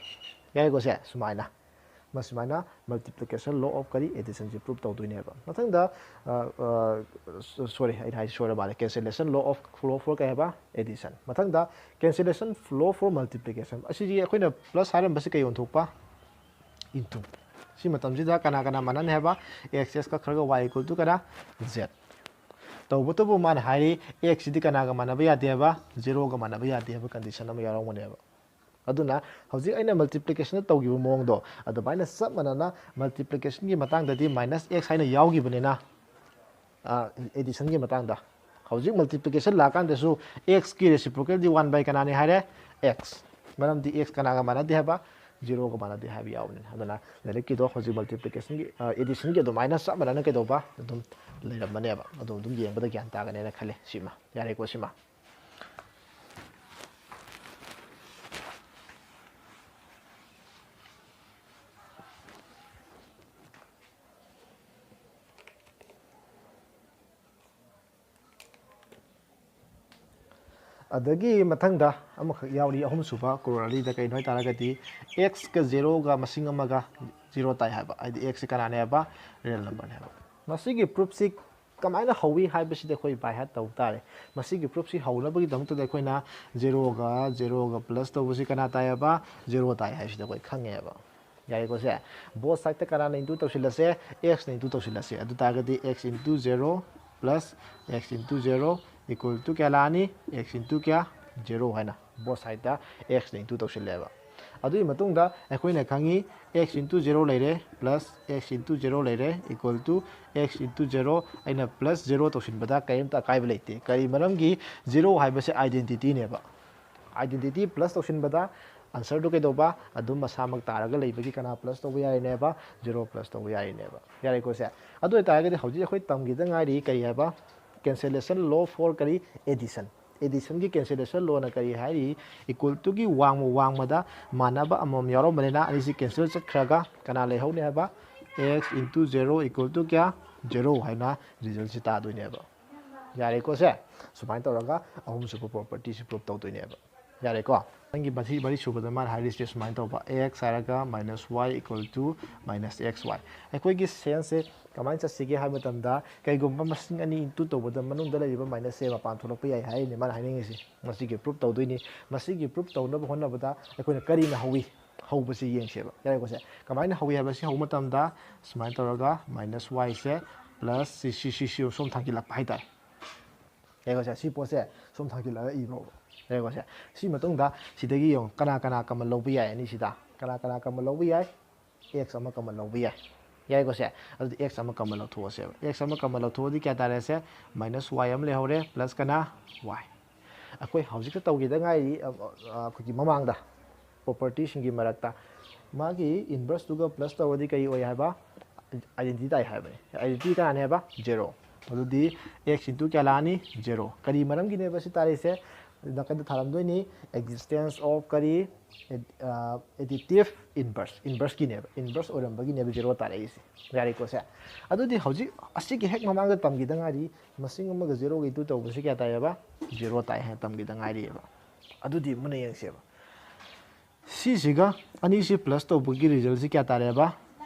ꯌꯥꯔꯦꯀꯣ ꯁꯦ? ꯁꯨꯃꯥꯏꯅ, ꯃꯁꯨꯃꯥꯏꯅ multiplication law of ꯀꯔꯤ? Addition ꯁꯤ prove ꯇꯧꯗꯣꯏꯅꯦꯕ꯫ ꯃꯊꯪꯗ, sorry, ꯑꯩꯅ ꯍꯥꯏꯁꯤ ꯁꯣꯏꯔ ꯃꯥꯜꯂꯦ꯫ Cancellation law of, law for ꯀꯩ ꯍꯥꯏꯕ? Addition꯫ ꯃꯊꯪꯗ cancellation law for multiplication꯫ ꯑꯁꯤꯁꯤ ꯑꯩꯈꯣꯏꯅ plus ꯍꯥꯏꯔꯝꯕꯁꯤ ꯀꯩ ꯑꯣꯟꯊꯣꯛꯄ? Into꯫ ꯁꯤ ꯃꯇꯝꯁꯤꯗ ꯀꯅꯥ ꯀꯅꯥ ꯃꯥꯟꯅꯅꯤ ꯍꯥꯏꯕ? X, x ꯀꯛꯈ꯭ꯔꯒ y equal to ꯀꯅꯥ? Z꯫ ꯇꯧꯕꯇꯕꯨ ꯃꯥꯅ ꯍꯥꯏꯔꯤ, x ꯁꯤꯗꯤ ꯀꯅꯥꯒ ꯃꯥꯟꯅꯕ ꯌꯥꯗꯦ ꯍꯥꯏꯕ? Zero ꯒ ꯃꯥꯟꯅꯕ ꯌꯥꯗꯦ ꯍꯥꯏꯕ condition ꯑꯃ ꯌꯥꯎꯔꯝꯒꯅꯦꯕ꯫ ꯑꯗꯨꯅ ꯍꯧꯖꯤꯛ ꯑꯩꯅ multiplication ꯇꯧꯈꯤꯕ ꯃꯑꯣꯡꯗꯣ ꯑꯗꯨꯃꯥꯏꯅ ꯆꯞ ꯃꯥꯟꯅꯅ multiplication ꯒꯤ ꯃꯇꯥꯡꯗꯗꯤ minus x ꯍꯥꯏꯅ ꯌꯥꯎꯈꯤꯕꯅꯤꯅ, addition ꯒꯤ ꯃꯇꯥꯡꯗ꯫ ꯍꯧꯖꯤꯛ multiplication ꯂꯥꯛꯀꯥꯟꯗꯁꯨ x ꯀꯤ reciprocal ꯗꯤ one by ꯀꯅꯥꯅꯤ ꯍꯥꯏꯔꯦ? X꯫ ꯃꯔꯝꯗꯤ x ꯀꯅꯥꯒ ꯃꯥꯟꯅꯗꯦ ꯍꯥꯏꯕ? Zero ꯒ ꯃꯥꯟꯅꯗꯦ ꯍꯥꯏꯕ ꯌꯥꯎꯕꯅꯤꯅ꯫ ꯑꯗꯨꯅ ꯂꯥꯏꯔꯤꯛꯀꯤꯗꯣ ꯍꯧꯖꯤꯛ multiplication ꯒꯤ, addition ꯒꯤ ꯑꯗꯨꯃꯥꯏꯅ ꯆꯞ ꯃꯥꯟꯅꯅ ꯀꯩꯗꯧꯕ ꯑꯗꯨꯝ ꯂꯩꯔꯝꯃꯅꯦꯕ꯫ ꯑꯗꯨ ꯑꯗꯨꯝ ꯌꯦꯡꯕꯗ ꯒ꯭ꯌꯥꯟ ꯇꯥꯒꯅꯦꯅ ꯈꯜꯂꯦ꯫ ꯁꯤꯃ ꯌꯥꯔꯦꯀꯣ, ꯁꯤꯃ꯫ ꯑꯗꯒꯤ ꯃꯊꯪꯗ ꯑꯃꯈꯛ ꯌꯥꯎꯔꯤ, ꯑꯍꯨꯝꯁꯨꯕ corollary ꯗ꯫ ꯀꯩꯅꯣ ꯍꯥꯏꯇꯥꯔꯒꯗꯤ, x ꯀ zero ꯒ ꯃꯁꯤꯡ ꯑꯃꯒ zero ꯇꯥꯏ ꯍꯥꯏꯕ, ꯍꯥꯏꯗꯤ x ꯁꯤ ꯀꯅꯥꯅꯦ ꯍꯥꯏꯕ? Real number ꯅꯦ ꯍꯥꯏꯕ꯫ ꯃꯁꯤꯒꯤ proof ꯁꯤ ꯀꯃꯥꯏꯅ ꯍꯧꯏ ꯍꯥꯏꯕꯁꯤꯗꯤ ꯑꯩꯈꯣꯏ by heart ꯇꯧ ꯇꯥꯔꯦ꯫ ꯃꯁꯤꯒꯤ proof ꯁꯤ ꯍꯧꯅꯕꯒꯤꯗꯃꯛꯇꯗꯤ ꯑꯩꯈꯣꯏꯅ zero ꯒ zero ꯒ plus ꯇꯧꯕꯁꯤ ꯀꯅꯥ ꯇꯥꯏ ꯍꯥꯏꯕ? Zero ꯇꯥꯏ ꯍꯥꯏꯕꯁꯤꯗꯤ ꯑꯩꯈꯣꯏ ꯈꯪꯉꯦꯕ꯫ ꯌꯥꯔꯦꯀꯣ ꯁꯦ? Both side ꯇ ꯀꯅꯥꯅ into ꯇꯧꯁꯤꯜꯂꯁꯦ? X ꯅ into ꯇꯧꯁꯤꯜꯂꯁꯦ꯫ ꯑꯗꯨ ꯇꯥꯔꯒꯗꯤ x into zero plus x into zero equal to ꯀꯌꯥ ꯂꯥꯛꯑꯅꯤ? X into ꯀꯌꯥ? Zero ꯍꯥꯏꯅ both side ꯇ x ꯅ into ꯇꯧꯁꯤꯜꯂꯦꯕ꯫ ꯑꯗꯨꯒꯤ ꯃꯇꯨꯡꯗ ꯑꯩꯈꯣꯏꯅ ꯈꯪꯉꯤ, x into zero ꯂꯩꯔꯦ plus x into zero ꯂꯩꯔꯦ equal to x into zero꯫ ꯑꯩꯅ plus zero ꯇꯧꯁꯤꯟꯕꯗ ꯀꯔꯤꯝꯇ ꯑꯀꯥꯏꯕ ꯂꯩꯇꯦ꯫ ꯀꯔꯤ ꯃꯔꯝꯒꯤ? Zero ꯍꯥꯏꯕꯁꯦ identity ꯅꯦꯕ꯫ Identity plus ꯇꯧꯁꯤꯟꯕꯗ answer ꯗꯨ ꯀꯩꯗꯧꯕ? ꯑꯗꯨꯝ ꯃꯁꯥꯃꯛ ꯇꯥꯔꯒ ꯂꯩꯕꯒꯤ ꯀꯅꯥ plus ꯇꯧꯕ ꯌꯥꯔꯤꯅꯦꯕ? Zero plus ꯇꯧꯕ ꯌꯥꯔꯤꯅꯦꯕ꯫ ꯌꯥꯔꯦꯀꯣ ꯁꯦ? ꯑꯗꯨ ꯑꯣꯏꯇꯥꯔꯒꯗꯤ ꯍꯧꯖꯤꯛ ꯑꯩꯈꯣꯏ ꯇꯝꯈꯤꯗ ꯉꯥꯏꯔꯤ ꯀꯔꯤ ꯍꯥꯏꯕ? cancellation law for ꯀꯔꯤ? Addition. Additionꯒꯤ cancellation lawꯅ ꯀꯔꯤ ꯍꯥꯏꯔꯤ? Equal toꯒꯤ ꯋꯥꯡꯃ ꯋꯥꯡꯃꯗ ꯃꯥꯟꯅꯕ ꯑꯃꯃꯝ ꯌꯥꯎꯔꯝꯕꯅꯤꯅ ꯑꯅꯤꯁꯤ cancel ꯆꯠꯈ꯭ꯔꯒ ꯀꯅꯥ ꯂꯩꯍꯧꯅꯤ ꯍꯥꯏꯕ? X into zero equal to ꯀꯌꯥ? Zero ꯍꯥꯏꯅ resultꯁꯤ ꯇꯥꯗꯣꯏꯅꯦꯕ꯫ ꯌꯥꯔꯦꯀꯣ ꯁꯦ? ꯁꯨꯃꯥꯏꯅ ꯇꯧꯔꯒ ꯑꯍꯨꯝꯁꯨꯕ propertyꯁꯤ prove ꯇꯧꯗꯣꯏꯅꯦꯕ꯫ ꯌꯥꯔꯦꯀꯣ? ꯅꯪꯒꯤ ꯃꯁꯤ ꯃꯔꯤ ꯁꯨꯕꯗ ꯃꯥꯅ ꯍꯥꯏꯔꯤꯁꯦ ꯁꯨꯃꯥꯏꯅ ꯇꯧꯕ, x ꯍꯥꯏꯔꯒ minus y equal to minus xy꯫ ꯑꯩꯈꯣꯏꯒꯤ senseꯁꯦ ꯀꯃꯥꯏꯅ ꯆꯠꯁꯤꯒꯦ ꯍꯥꯏꯕ ꯃꯇꯝꯗ, ꯀꯩꯒꯨꯝꯕ ꯃꯁꯤꯡ ꯑꯅꯤ into ꯇꯧꯕꯗ ꯃꯅꯨꯡꯗ ꯂꯩꯔꯤꯕ minusꯁꯦ ꯃꯄꯥꯟ ꯊꯣꯛꯂꯛꯄ ꯌꯥꯏ ꯍꯥꯏꯔꯤꯅꯦ ꯃꯥꯅ ꯍꯥꯏꯅꯤꯡꯉꯤꯁꯦ꯫ ꯃꯁꯤꯒꯤ prove ꯇꯧꯗꯣꯏꯅꯤ꯫ ꯃꯁꯤꯒꯤ prove ꯇꯧꯅꯕ ꯍꯣꯠꯅꯕꯗ ꯑꯩꯈꯣꯏꯅ ꯀꯔꯤꯅ ꯍꯧꯋꯤ? ꯍꯧꯕꯁꯤ ꯌꯦꯡꯁꯦꯕ꯫ ꯌꯥꯔꯦꯀꯣ ꯁꯦ? ꯀꯃꯥꯏꯅ ꯍꯧꯋꯤ ꯍꯥꯏꯕꯁꯤ ꯍꯧꯕ ꯃꯇꯝꯗ ꯁꯨꯃꯥꯏꯅ ꯇꯧꯔꯒ minus yꯁꯦ plus ꯁꯤ, ꯁꯤ, ꯁꯤ, ꯁꯤ ꯁꯣꯝ ꯊꯥꯡꯖꯤꯜꯂꯛꯄ ꯍꯥꯏꯇꯥꯔꯦ꯫ ꯌꯥꯔꯦꯀꯣ ꯁꯦ? ꯁꯤ ꯄꯣꯠꯁꯦ ꯁꯣꯝ ꯊꯥꯡꯖꯤꯜꯂꯒ ꯏꯕ꯭ꯔꯣꯕ꯫ ꯌꯥꯔꯦꯀꯣ ꯁꯦ? ꯁꯤ ꯃꯇꯨꯡꯗ ꯁꯤꯗꯒꯤ ꯌꯦꯡꯉꯣ, ꯀꯅꯥ ꯀꯅꯥ common ꯂꯧꯕ ꯌꯥꯏ ꯑꯅꯤꯁꯤꯗ? ꯀꯅꯥ ꯀꯅꯥ common ꯂꯧꯕ ꯌꯥꯏ? X ꯑꯃ common ꯂꯧꯕ ꯌꯥꯏ꯫ ꯌꯥꯔꯦꯀꯣ ꯁꯦ? ꯑꯗꯨꯗꯤ x ꯑꯃ common ꯂꯧꯊꯣꯛꯑꯁꯦꯕ꯫ X ꯑꯃ common ꯂꯧꯊꯣꯛꯑꯗꯤ ꯀꯌꯥ ꯇꯥꯔꯦ ꯁꯦ? Minus y ꯑꯃ ꯂꯩꯍꯧꯔꯦ, plus ꯀꯅꯥ? Y꯫ ꯑꯩꯈꯣꯏ ꯍꯧꯖꯤꯛꯇ ꯇꯧꯈꯤꯗ ꯉꯥꯏꯔꯤ, ꯑ, ꯑ, ꯑꯩꯈꯣꯏꯒꯤ ꯃꯃꯥꯡꯗ propertyꯁꯤꯡꯒꯤ ꯃꯔꯛꯇ ꯃꯥꯒꯤ inverseꯇꯨꯒ plus ꯇꯧꯔꯗꯤ ꯀꯔꯤ ꯑꯣꯏ ꯍꯥꯏꯕ? Identity ꯇꯥꯏ ꯍꯥꯏꯕꯅꯤ꯫ Identity ꯀꯅꯥꯅꯦ ꯍꯥꯏꯕ? Zero꯫ ꯑꯗꯨꯗꯤ x into ꯀꯌꯥ ꯂꯥꯛꯑꯅꯤ? Zero꯫ ꯀꯔꯤ ꯃꯔꯝꯒꯤꯅꯦꯕ ꯁꯤ ꯇꯥꯔꯤꯁꯦ? ꯅꯥꯀꯟꯗ ꯊꯥꯔꯝꯗꯣꯏꯅꯤ, existence of ꯀꯔꯤ? Ad-, ꯑ, additive inverse, inverseꯀꯤꯅꯦꯕ, inverse ꯑꯣꯏꯔꯝꯕꯒꯤꯅꯦꯕ zero ꯇꯥꯔꯛꯏꯁꯦ꯫ ꯌꯥꯔꯦꯀꯣ ꯁꯦ? ꯑꯗꯨꯗꯤ ꯍꯧꯖꯤꯛ ꯑꯁꯤꯒꯤ ꯍꯦꯛ ꯃꯃꯥꯡꯗ ꯇꯝꯈꯤꯗ ꯉꯥꯏꯔꯤ, ꯃꯁꯤꯡ ꯑꯃꯒ zeroꯒ into ꯇꯧꯕꯁꯤ ꯀꯌꯥ ꯇꯥꯏꯌꯦꯕ? Zero ꯇꯥꯏ ꯍꯥꯏꯅ ꯇꯝꯈꯤꯗ ꯉꯥꯏꯔꯤꯑꯕ꯫ ꯑꯗꯨꯗꯤ ꯃꯨꯟꯅ ꯌꯦꯡꯁꯦꯕ꯫ ꯁꯤꯁꯤꯒ ꯑꯅꯤꯁꯤ plus ꯇꯧꯕꯒꯤ resultꯁꯤ ꯀꯌꯥ ꯇꯥꯔꯦꯕ?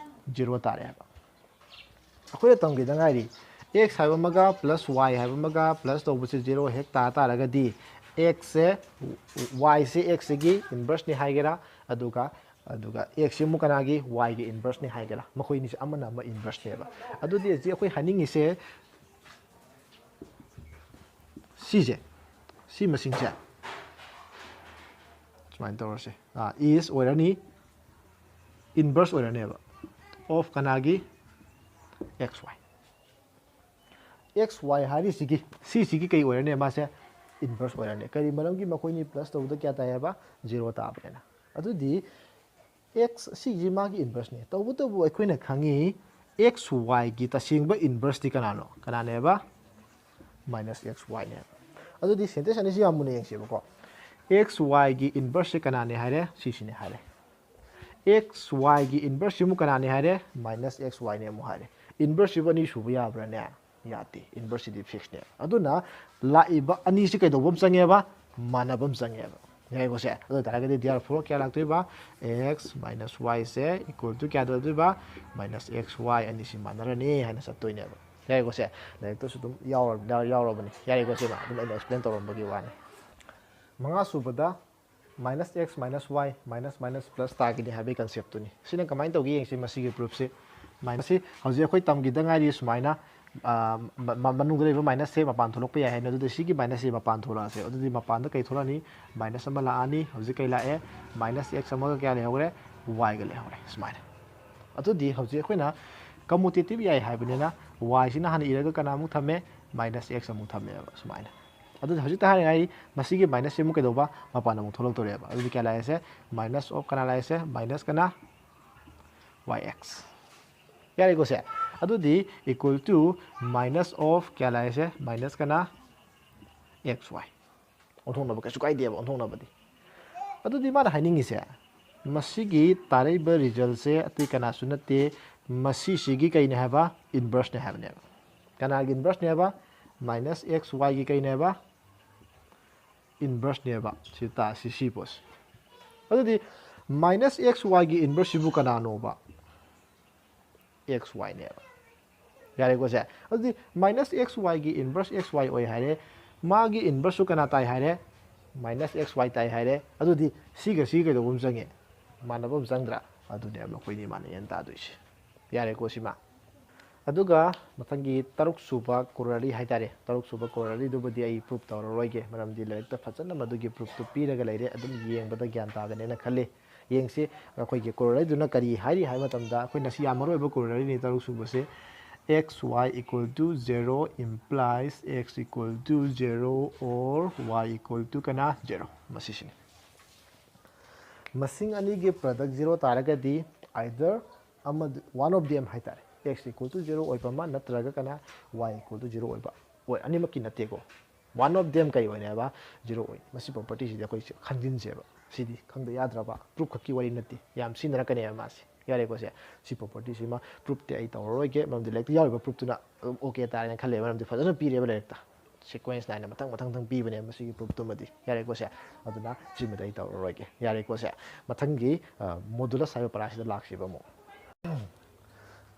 Zero ꯇꯥꯔꯦꯕ꯫ ꯑꯩꯈꯣꯏꯅ ꯇꯝꯈꯤꯗ ꯉꯥꯏꯔꯤ, x ꯍꯥꯏꯕ ꯑꯃꯒ plus y ꯍꯥꯏꯕ ꯑꯃꯒ plus ꯇꯧꯕꯁꯦ zero ꯍꯦꯛ ꯇꯥ ꯇꯥꯔꯒꯗꯤ, xꯁꯦ, yꯁꯦ xꯁꯤꯒꯤ inverseꯅꯤ ꯍꯥꯏꯒꯦꯔꯥ, ꯑꯗꯨꯒ, ꯑꯗꯨꯒ xꯁꯤ ꯑꯃꯨꯛ ꯀꯅꯥꯒꯤ? Yꯒꯤ inverseꯅꯤ ꯍꯥꯏꯒꯦꯔꯥ, ꯃꯈꯣꯏ ꯑꯅꯤꯁꯦ ꯑꯃꯅ ꯑꯃ inverseꯅꯦꯕ꯫ ꯑꯗꯨꯗꯤ ꯍꯧꯖꯤꯛ ꯑꯩꯈꯣꯏ ꯍꯥꯏꯅꯤꯡꯉꯤꯁꯦ ꯁꯤꯁꯦ, ꯁꯤ ꯃꯁꯤꯡꯁꯦ ꯁꯨꯃꯥꯏꯅ ꯇꯧꯔꯁꯦ, ꯑꯥ, is ꯑꯣꯏꯔꯅꯤ, inverse ꯑꯣꯏꯔꯅꯦꯕ of ꯀꯅꯥꯒꯤ? X y꯫ X y ꯍꯥꯏꯔꯤꯁꯤꯒꯤ, ꯁꯤꯁꯤꯒꯤ ꯀꯩ ꯑꯣꯏꯔꯅꯤ? ꯃꯥꯁꯦ inverse ꯑꯣꯏꯔꯅꯤ꯫ ꯀꯔꯤ ꯃꯔꯝꯒꯤ? ꯃꯈꯣꯏꯅꯤ plus ꯇꯧꯕꯗ ꯀꯌꯥ ꯇꯥꯏ ꯍꯥꯏꯕ? Zero ꯇꯥꯕꯅꯤꯅ꯫ ꯑꯗꯨꯗꯤ x ꯁꯤꯁꯤ ꯃꯥꯒꯤ inverseꯅꯤ꯫ ꯇꯧꯕꯇꯕꯨ ꯑꯩꯈꯣꯏꯅ ꯈꯪꯉꯤ, x yꯒꯤ ꯇꯁꯦꯡꯕ inverseꯇꯤ ꯀꯅꯥꯅꯣ? ꯀꯅꯥꯅꯦꯕ? minus x y ꯅꯦꯕ꯫ ꯑꯗꯨꯗꯤ sentence ꯑꯅꯤꯁꯤ ꯌꯥꯝ ꯃꯨꯟꯅ ꯌꯦꯡꯁꯦꯕꯀꯣ꯫ X y ꯒꯤ inverse ꯁꯦ ꯀꯅꯥꯅꯦ ꯍꯥꯏꯔꯦ? ꯁꯤꯁꯤꯅꯦ ꯍꯥꯏꯔꯦ꯫ X y ꯒꯤ inverse ꯁꯤꯃꯨꯛ ꯀꯅꯥꯅꯦ ꯍꯥꯏꯔꯦ? Minus x y ꯅꯦ ꯑꯃꯨꯛ ꯍꯥꯏꯔꯦ꯫ Inverse ꯁꯤꯕꯨ ꯑꯅꯤ ꯁꯨꯕ ꯌꯥꯕ꯭ꯔꯥꯅꯦ? ꯌꯥꯗꯦ꯫ Inverse ꯁꯤꯗꯤ fix ꯅꯦꯕ꯫ ꯑꯗꯨꯅ ꯂꯥꯛꯏꯕ ꯑꯅꯤꯁꯤ ꯀꯩꯗꯧꯕ ꯑꯃ ꯆꯪꯉꯦꯕ? ꯃꯥꯟꯅꯕ ꯑꯃ ꯆꯪꯉꯦꯕ꯫ ꯌꯥꯏꯀꯣ ꯁꯦ? ꯑꯗꯨ ꯑꯣꯏ ꯇꯥꯔꯒꯗꯤ therefore ꯀꯌꯥ ꯂꯥꯛꯇꯣꯏꯕ? X minus y say equal to ꯀꯌꯥꯗ ꯑꯣꯏꯗꯣꯏꯕ? Minus x y ꯑꯅꯤꯁꯤ ꯃꯥꯟꯅꯔꯅꯤ ꯍꯥꯏꯅ ꯆꯠꯇꯣꯏꯅꯦꯕ꯫ ꯌꯥꯏꯀꯣ ꯁꯦ? ꯂꯥꯏꯔꯤꯛꯇꯁꯨ ꯑꯗꯨꯝ ꯌꯥꯎꯔ-, ꯌꯥꯎꯔꯕꯅꯤ꯫ ꯌꯥꯏꯀꯣ ꯁꯦ? ꯑꯗꯨꯝ ꯑꯩꯅ explain ꯇꯧꯔꯝꯕꯒꯤ ꯋꯥꯅꯤ꯫ ꯃꯉꯥ ꯁꯨꯕꯗ minus x minus y minus minus plus ꯇꯥꯒꯤꯅꯤ ꯍꯥꯏꯕꯒꯤ concept ꯇꯨꯅꯤ꯫ ꯁꯤꯅ ꯀꯃꯥꯏꯅ ꯇꯧꯒꯦ ꯌꯦꯡꯁꯤ ꯃꯁꯤꯒꯤ proof ꯁꯤ꯫ Minus ꯁꯤ ꯍꯧꯖꯤꯛ ꯑꯩꯈꯣꯏ ꯇꯝꯈꯤꯗ ꯉꯥꯏꯔꯤ ꯁꯨꯃꯥꯏꯅ, ꯑ, ꯃ-, ꯃ-, ꯃꯅꯨꯡꯗ ꯂꯩꯕ minus ꯁꯦ ꯃꯄꯥꯟ ꯊꯣꯛꯂꯛꯄ ꯌꯥꯏ ꯍꯥꯏꯅ꯫ ꯑꯗꯨꯗꯤ ꯁꯤꯒꯤ minus ꯁꯤ ꯃꯄꯥꯟ ꯊꯣꯛꯂꯛꯑꯁꯦ꯫ ꯑꯗꯨꯗꯤ ꯃꯄꯥꯟꯗ ꯀꯩ ꯊꯣꯛꯂꯛꯑꯅꯤ? Minus ꯑꯃ ꯂꯥꯛꯑꯅꯤ꯫ ꯍꯧꯖꯤꯛ ꯀꯩ ꯂꯥꯛꯑꯦ? Minus x ꯑꯃꯒ ꯀꯌꯥ ꯂꯩꯍꯧꯔꯦ? Y ꯒ ꯂꯩꯍꯧꯔꯦ ꯁꯨꯃꯥꯏꯅ꯫ ꯑꯗꯨꯗꯤ ꯍꯧꯖꯤꯛ ꯑꯩꯈꯣꯏꯅ commutative ꯌꯥꯏ ꯍꯥꯏꯕꯅꯤꯅ y ꯁꯤꯅ ꯍꯥꯟꯅ ꯏꯔꯒ ꯀꯅꯥꯃꯨꯛ ꯊꯝꯃꯦ? Minus x ꯑꯃꯨꯛ ꯊꯝꯃꯦꯕ ꯁꯨꯃꯥꯏꯅ꯫ ꯑꯗꯨꯗꯤ ꯍꯧꯖꯤꯛꯇ ꯍꯥꯏꯔꯤꯉꯩ ꯃꯁꯤꯒꯤ minus ꯁꯤ ꯑꯃꯨꯛ ꯀꯩꯗꯧꯕ? ꯃꯄꯥꯟꯗ ꯑꯃꯨꯛ ꯊꯣꯛꯂꯛꯇꯣꯔꯦꯕ꯫ ꯑꯗꯨꯗꯤ ꯀꯌꯥ ꯂꯥꯛꯑꯦꯁꯦ? Minus of ꯀꯅꯥ ꯂꯥꯛꯑꯦꯁꯦ? Minus ꯀꯅꯥ? Yx꯫ ꯌꯥꯔꯦꯀꯣ ꯁꯦ? ꯑꯗꯨꯗꯤ equal to minus of ꯀꯌꯥ ꯂꯥꯛꯑꯦꯁꯦ? Minus ꯀꯅꯥ? Xy꯫ ꯑꯣꯟꯊꯣꯛꯅꯕ ꯀꯩꯁꯨ ꯀꯥꯏꯗꯦꯕ ꯑꯣꯟꯊꯣꯛꯅꯕꯗꯤ꯫ ꯑꯗꯨꯗꯤ ꯃꯥꯅ ꯍꯥꯏꯅꯤꯡꯉꯤꯁꯦ, ꯃꯁꯤꯒꯤ ꯇꯥꯔꯛꯏꯕ result ꯁꯦ ꯑꯇꯩ ꯀꯅꯥꯁꯨ ꯅꯠꯇꯦ, ꯃꯁꯤꯁꯤꯒꯤ ꯀꯩꯅꯦ ꯍꯥꯏꯕ? Inverse ꯅꯦ ꯍꯥꯏꯕꯅꯦꯕ꯫ ꯀꯅꯥꯒꯤ inverse ꯅꯦ ꯍꯥꯏꯕ? Minus xy ꯒꯤ ꯀꯩꯅꯦ ꯍꯥꯏꯕ? Inverse ꯅꯦꯕ꯫ ꯁꯤ ꯇꯥ-, ꯁꯤ, ꯁꯤ ꯄꯣꯠꯁꯦ꯫ ꯑꯗꯨꯗꯤ minus xy ꯒꯤ inverse ꯁꯤꯕꯨ ꯀꯅꯥꯅꯣꯕ? Xy ꯅꯦꯕ꯫ ꯌꯥꯔꯦꯀꯣ ꯁꯦ? ꯑꯗꯨꯗꯤ minus xy ꯒꯤ inverse xy ꯑꯣꯏ ꯍꯥꯏꯔꯦ꯫ ꯃꯥꯒꯤ inverse ꯁꯨ ꯀꯅꯥ ꯇꯥꯏ ꯍꯥꯏꯔꯦ? Minus xy ꯇꯥꯏ ꯍꯥꯏꯔꯦ꯫ ꯑꯗꯨꯗꯤ ꯁꯤꯒ ꯁꯤꯒ ꯀꯩꯗꯧꯕ ꯑꯃ ꯆꯪꯉꯦ? ꯃꯥꯟꯅꯕ ꯑꯃ ꯆꯪꯗ꯭ꯔꯥ? ꯑꯗꯨꯅꯦꯕ ꯑꯩꯈꯣꯏꯅꯤ ꯃꯥꯟꯅꯩꯅ ꯇꯥꯗꯣꯏꯁꯦ꯫ ꯌꯥꯔꯦꯀꯣ ꯁꯤꯃ? ꯑꯗꯨꯒ ꯃꯊꯪꯒꯤ ꯇꯔꯨꯛ ꯁꯨꯕ corollary ꯍꯥꯏꯇꯥꯔꯦ, ꯇꯔꯨꯛ ꯁꯨꯕ corollary ꯗꯨꯕꯨꯗꯤ ꯑꯩ proof ꯇꯧꯔꯔꯣꯏꯒꯦ, ꯃꯔꯝꯗꯤ ꯂꯥꯏꯔꯤꯛꯇ ꯐꯖꯅ ꯃꯗꯨꯒꯤ proof ꯇꯨ ꯄꯤꯔꯒ ꯂꯩꯔꯦ, ꯑꯗꯨꯝ ꯌꯦꯡꯕꯗ ꯒ꯭ꯌꯥꯟ ꯇꯥꯒꯅꯦꯅ ꯈꯜꯂꯤ꯫ ꯌꯦꯡꯁꯤ, ꯑꯩꯈꯣꯏꯒꯤ corollary ꯗꯨꯅ ꯀꯔꯤ ꯍꯥꯏꯔꯤ ꯍꯥꯏꯕ ꯃꯇꯝꯗ, ꯑꯩꯈꯣꯏ ꯉꯁꯤ ꯌꯥꯝ ꯃꯔꯨ ꯑꯣꯏꯕ corollary ꯅꯤ ꯇꯔꯨꯛ ꯁꯨꯕꯁꯦ꯫ X y equal to zero implies x equal to zero or y equal to ꯀꯅꯥ? Zero꯫ ꯃꯁꯤꯁꯤꯅꯤ꯫ ꯃꯁꯤꯡ ꯑꯅꯤꯒꯤ product zero ꯇꯥꯔꯒꯗꯤ either ꯑꯃꯗꯤ, one of them ꯍꯥꯏꯇꯥꯔꯦ, x equal to zero ꯑꯣꯏꯕ ꯑꯃ ꯅꯠꯇ꯭ꯔꯒ ꯀꯅꯥ? Y equal to zero ꯑꯣꯏꯕ꯫ ꯍꯣꯏ, ꯑꯅꯤꯃꯛꯀꯤ ꯅꯠꯇꯦꯀꯣ꯫ One of them ꯀꯔꯤ ꯑꯣꯏꯅꯤ ꯍꯥꯏꯕ? Zero ꯑꯣꯏꯅꯤ꯫ ꯃꯁꯤ property ꯁꯤꯗꯤ ꯑꯩꯈꯣꯏ ꯈꯪꯖꯤꯟꯁꯦꯕ꯫ ꯁꯤꯗꯤ ꯈꯪꯗ ꯌꯥꯗ꯭ꯔꯕ proof ꯈꯛꯀꯤ ꯋꯥꯔꯤ ꯅꯠꯇꯦ, ꯌꯥꯝ ꯁꯤꯖꯤꯟꯅꯔꯛꯀꯅꯦꯕ ꯃꯥꯁꯦ꯫ ꯌꯥꯔꯦꯀꯣ ꯁꯦ? ꯁꯤ property ꯁꯤꯃ proof ꯇꯤ ꯑꯩ ꯇꯧꯔꯔꯣꯏꯒꯦ, ꯃꯔꯝꯗꯤ ꯂꯥꯏꯔꯤꯛꯇ ꯌꯥꯎꯔꯤꯕ proof ꯇꯨꯅ ꯑꯗꯨꯝ okay ꯇꯥꯔꯦꯅ ꯈꯜꯂꯦꯕ, ꯃꯔꯝꯗꯤ ꯐꯖꯅ ꯄꯤꯔꯦꯕ ꯂꯥꯏꯔꯤꯛꯇ꯫ Sequence ꯅꯥꯏꯅ ꯃꯊꯪ ꯃꯊꯪ ꯃꯊꯪ ꯄꯤꯕꯅꯦ ꯃꯁꯤꯒꯤ proof ꯇꯨꯃꯗꯤ꯫ ꯌꯥꯔꯦꯀꯣ ꯁꯦ? ꯑꯗꯨꯅ ꯁꯤꯃꯗꯤ ꯑꯩ ꯇꯧꯔꯔꯣꯏꯒꯦ꯫ ꯌꯥꯔꯦꯀꯣ ꯁꯦ? ꯃꯊꯪꯒꯤ modulus ꯍꯥꯏꯕ ꯄꯔꯥꯁꯤꯗ ꯂꯥꯛꯁꯤꯕ ꯑꯃꯨꯛ꯫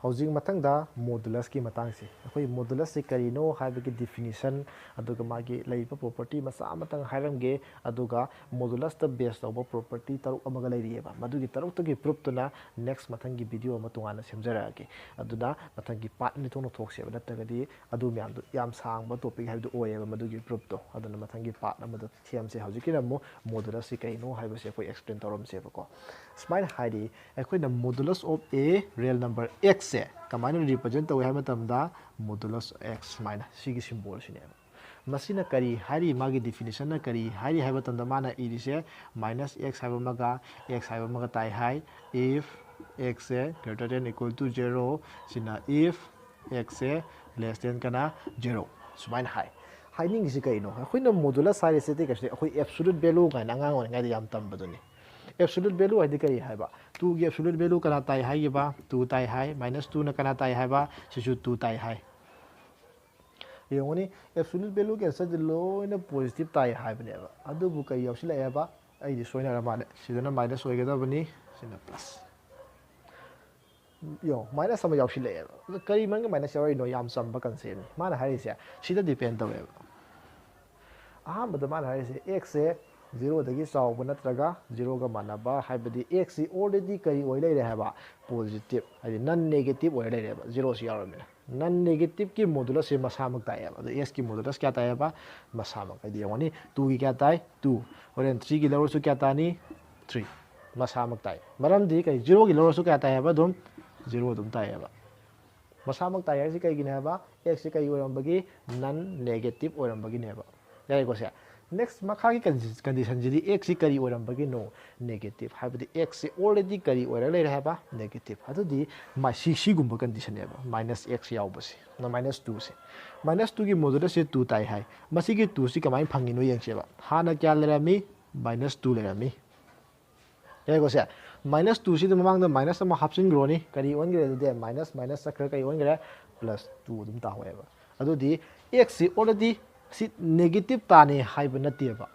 ꯍꯧꯖꯤꯛ ꯃꯊꯪꯗ modulus ꯀꯤ ꯃꯇꯥꯡꯁꯤ, ꯑꯩꯈꯣꯏ modulus ꯁꯤ ꯀꯔꯤꯅꯣ ꯍꯥꯏꯕꯒꯤ definition, ꯑꯗꯨꯒ ꯃꯥꯒꯤ ꯂꯩꯔꯤꯕ property ꯃꯆꯥ ꯑꯃꯇꯪ ꯍꯥꯏꯔꯝꯒꯦ꯫ ꯑꯗꯨꯒ modulus ꯇ base ꯇꯧꯕ property ꯇꯔꯨꯛ ꯑꯃꯒ ꯂꯩꯔꯤꯑꯕ, ꯃꯗꯨꯒꯤ ꯇꯔꯨꯛꯇꯨꯒꯤ proof ꯇꯨꯅ next ꯃꯊꯪꯒꯤ video ꯑꯃ ꯇꯣꯉꯥꯟꯅ ꯁꯦꯝꯖꯔꯛꯑꯒꯦ꯫ ꯑꯗꯨꯅ ꯃꯊꯪꯒꯤ part ꯑꯅꯤ ꯊꯣꯛꯅ ꯊꯣꯛꯁꯦꯕ, ꯅꯠꯇ꯭ꯔꯒꯗꯤ ꯑꯗꯨ ꯃꯌꯥꯝꯗꯣ ꯌꯥꯝ ꯁꯥꯡꯕ topic ꯍꯥꯏꯕꯗꯨ ꯑꯣꯏꯌꯦꯕ ꯃꯗꯨꯒꯤ proof ꯇꯣ꯫ ꯑꯗꯨꯅ ꯃꯊꯪꯒꯤ part ꯑꯃꯗ ꯁꯦꯝꯁꯦ꯫ ꯍꯧꯖꯤꯛꯀꯤꯅ ꯑꯃꯨꯛ modulus ꯁꯤ ꯀꯩꯅꯣ ꯍꯥꯏꯕꯁꯦ ꯑꯩꯈꯣꯏ explain ꯇꯧꯔꯝꯁꯦꯕꯀꯣ꯫ ꯁꯨꯃꯥꯏꯅ ꯍꯥꯏꯔꯤ, ꯑꯩꯈꯣꯏꯅ modulus of a real number x ꯁꯦ ꯀꯃꯥꯏꯅ represent ꯇꯧꯏ ꯍꯥꯏꯕ ꯃꯇꯝꯗ, modulus x ꯁꯨꯃꯥꯏꯅ, ꯁꯤꯒꯤ symbol ꯁꯤꯅꯦꯕ꯫ ꯃꯁꯤꯅ ꯀꯔꯤ ꯍꯥꯏꯔꯤ? ꯃꯥꯒꯤ definition ꯅ ꯀꯔꯤ ꯍꯥꯏꯔꯤ ꯍꯥꯏꯕ ꯃꯇꯝꯗ, ꯃꯥꯅ ꯏꯔꯤꯁꯦ minus x ꯍꯥꯏꯕ ꯑꯃꯒ x ꯍꯥꯏꯕ ꯑꯃꯒ ꯇꯥꯏ ꯍꯥꯏ, if x say greater than equal to zero, ꯁꯤꯅ if x say less than ꯀꯅꯥ? Zero꯫ ꯁꯨꯃꯥꯏꯅ ꯍꯥꯏ꯫ ꯍꯥꯏꯅꯤꯡꯉꯤꯁꯤ ꯀꯩꯅꯣ? ꯑꯩꯈꯣꯏꯅ modulus ꯍꯥꯏꯔꯤꯁꯤꯗꯤ ꯀꯩꯁꯨ, ꯑꯩꯈꯣꯏ absolute value ꯀꯥꯏꯅ ꯑꯉꯥꯡ ꯑꯣꯏꯔꯤꯉꯩꯗ ꯌꯥꯝ ꯇꯝꯕꯗꯨꯅꯤ꯫ Absolute value ꯍꯥꯏꯗꯤ ꯀꯔꯤ ꯍꯥꯏꯕ? Two ꯒꯤ absolute value ꯀꯅꯥ ꯇꯥꯏ ꯍꯥꯏꯈꯤꯕ? Two ꯇꯥꯏ ꯍꯥꯏ꯫ Minus two ꯅ ꯀꯅꯥ ꯇꯥꯏ ꯍꯥꯏꯕ? ꯁꯤꯁꯨ two ꯇꯥꯏ ꯍꯥꯏ꯫ ꯌꯦꯡꯉꯨꯅꯤ, absolute value ꯒꯤ answer ꯗꯤ ꯂꯣꯏꯅ positive ꯇꯥꯏ ꯍꯥꯏꯕꯅꯦꯕ꯫ ꯑꯗꯨꯕꯨ ꯀꯔꯤ ꯌꯥꯎꯁꯤꯜꯂꯛꯑꯦꯕ? ꯑꯩꯗꯤ ꯁꯣꯏꯅꯔ ꯃꯥꯜꯂꯦ꯫ ꯁꯤꯗꯅ minus ꯑꯣꯏꯒꯗꯕꯅꯤ, ꯁꯤꯅ plus꯫ ꯌꯦꯡꯉꯣ, minus ꯑꯃ ꯌꯥꯎꯁꯤꯜꯂꯛꯑꯦꯕ꯫ ꯑꯗꯣ ꯀꯔꯤ ꯃꯔꯝꯒꯤ minus ꯌꯥꯎꯔꯛꯏꯅꯣ? ꯌꯥꯝ ꯆꯝꯕ concept ꯅꯤ꯫ ꯃꯥꯅ ꯍꯥꯏꯔꯤꯁꯦ ꯁꯤꯗ depend ꯇꯧꯋꯦꯕ꯫ ꯑꯍꯥꯟꯕꯗ ꯃꯥꯅ ꯍꯥꯏꯔꯤꯁꯦ x ꯁꯦ zero ꯗꯒꯤ ꯆꯥꯎꯕ ꯅꯠꯇ꯭ꯔꯒ zero ꯒ ꯃꯥꯟꯅꯕ, ꯍꯥꯏꯕꯗꯤ x ꯁꯤ already ꯀꯔꯤ ꯑꯣꯏ ꯂꯩꯔꯦ ꯍꯥꯏꯕ? Positive, ꯍꯥꯏꯗꯤ non negative ꯑꯣꯏꯔ ꯂꯩꯔꯦꯕ, zero ꯁꯤ ꯌꯥꯎꯔꯕꯅꯤꯅ꯫ Non negative ꯀꯤ modulus ꯁꯦ ꯃꯁꯥꯃꯛ ꯇꯥꯏꯑꯦꯕ꯫ ꯑꯗꯣ x ꯀꯤ modulus ꯀꯌꯥ ꯇꯥꯏꯑꯦꯕ? ꯃꯁꯥꯃꯛ꯫ ꯍꯥꯏꯗꯤ ꯌꯦꯡꯉꯨꯅꯤ, two ꯒꯤ ꯀꯌꯥ ꯇꯥꯏ? Two꯫ ꯍꯣꯔꯦꯟ three ꯒꯤ ꯂꯧꯔꯁꯨ ꯀꯌꯥ ꯇꯥꯅꯤ? Three꯫ ꯃꯁꯥꯃꯛ ꯇꯥꯏ꯫ ꯃꯔꯝꯗꯤ ꯀꯔꯤ? Zero ꯒꯤ ꯂꯧꯔꯁꯨ ꯀꯌꯥ ꯇꯥꯏ ꯍꯥꯏꯕ? ꯑꯗꯨꯝ zero ꯑꯗꯨꯝ ꯇꯥꯏꯑꯦꯕ꯫ ꯃꯁꯥꯃꯛ ꯇꯥꯏ ꯍꯥꯏꯔꯤꯁꯤ ꯀꯩꯒꯤꯅꯦ ꯍꯥꯏꯕ? X ꯁꯤ ꯀꯔꯤ ꯑꯣꯏꯔꯝꯕꯒꯤ? Non negative ꯑꯣꯏꯔꯝꯕꯒꯤꯅꯦꯕ꯫ ꯌꯥꯔꯦꯀꯣ ꯁꯦ? Next, ꯃꯈꯥꯒꯤ condition ꯁꯤꯗꯤ x ꯁꯤ ꯀꯔꯤ ꯑꯣꯏꯔꯝꯕꯒꯤꯅꯣ? Negative꯫ ꯍꯥꯏꯕꯗꯤ x ꯁꯤ already ꯀꯔꯤ ꯑꯣꯏꯔ ꯂꯩꯔꯦ ꯍꯥꯏꯕ? Negative꯫ ꯑꯗꯨꯗꯤ ꯃꯥ-, ꯁꯤ, ꯁꯤꯒꯨꯝꯕ condition ꯅꯦꯕ, minus x ꯌꯥꯎꯕꯁꯦ, minus two ꯁꯦ꯫ Minus two ꯒꯤ modulus ꯁꯦ two ꯇꯥꯏ ꯍꯥꯏ꯫ ꯃꯁꯤꯒꯤ two ꯁꯤ ꯀꯃꯥꯏꯅ ꯐꯪꯉꯤꯅꯣ ꯌꯦꯡꯁꯦꯕ꯫ ꯍꯥꯟꯅ ꯀꯌꯥ ꯂꯩꯔꯝꯃꯤ? Minus two ꯂꯩꯔꯝꯃꯤ꯫ ꯌꯥꯏꯀꯣ ꯁꯦ? Minus two ꯁꯤꯗ ꯃꯃꯥꯡꯗ minus ꯑꯃ ꯍꯥꯞꯆꯤꯟꯈ꯭ꯔꯣꯅꯤ꯫ ꯀꯔꯤ ꯑꯣꯟꯈ꯭ꯔꯦ ꯑꯗꯨꯗꯤ? Minus minus ꯆꯠꯈ꯭ꯔ ꯀꯔꯤ ꯑꯣꯟꯈ꯭ꯔꯦ? Plus two ꯑꯗꯨꯝ ꯇꯥꯍꯧꯋꯦꯕ꯫ ꯑꯗꯨꯗꯤ x ꯁꯤ already ꯁꯤ negative ꯇꯥꯅꯤ ꯍꯥꯏꯕ ꯅꯠꯇꯦꯕ꯫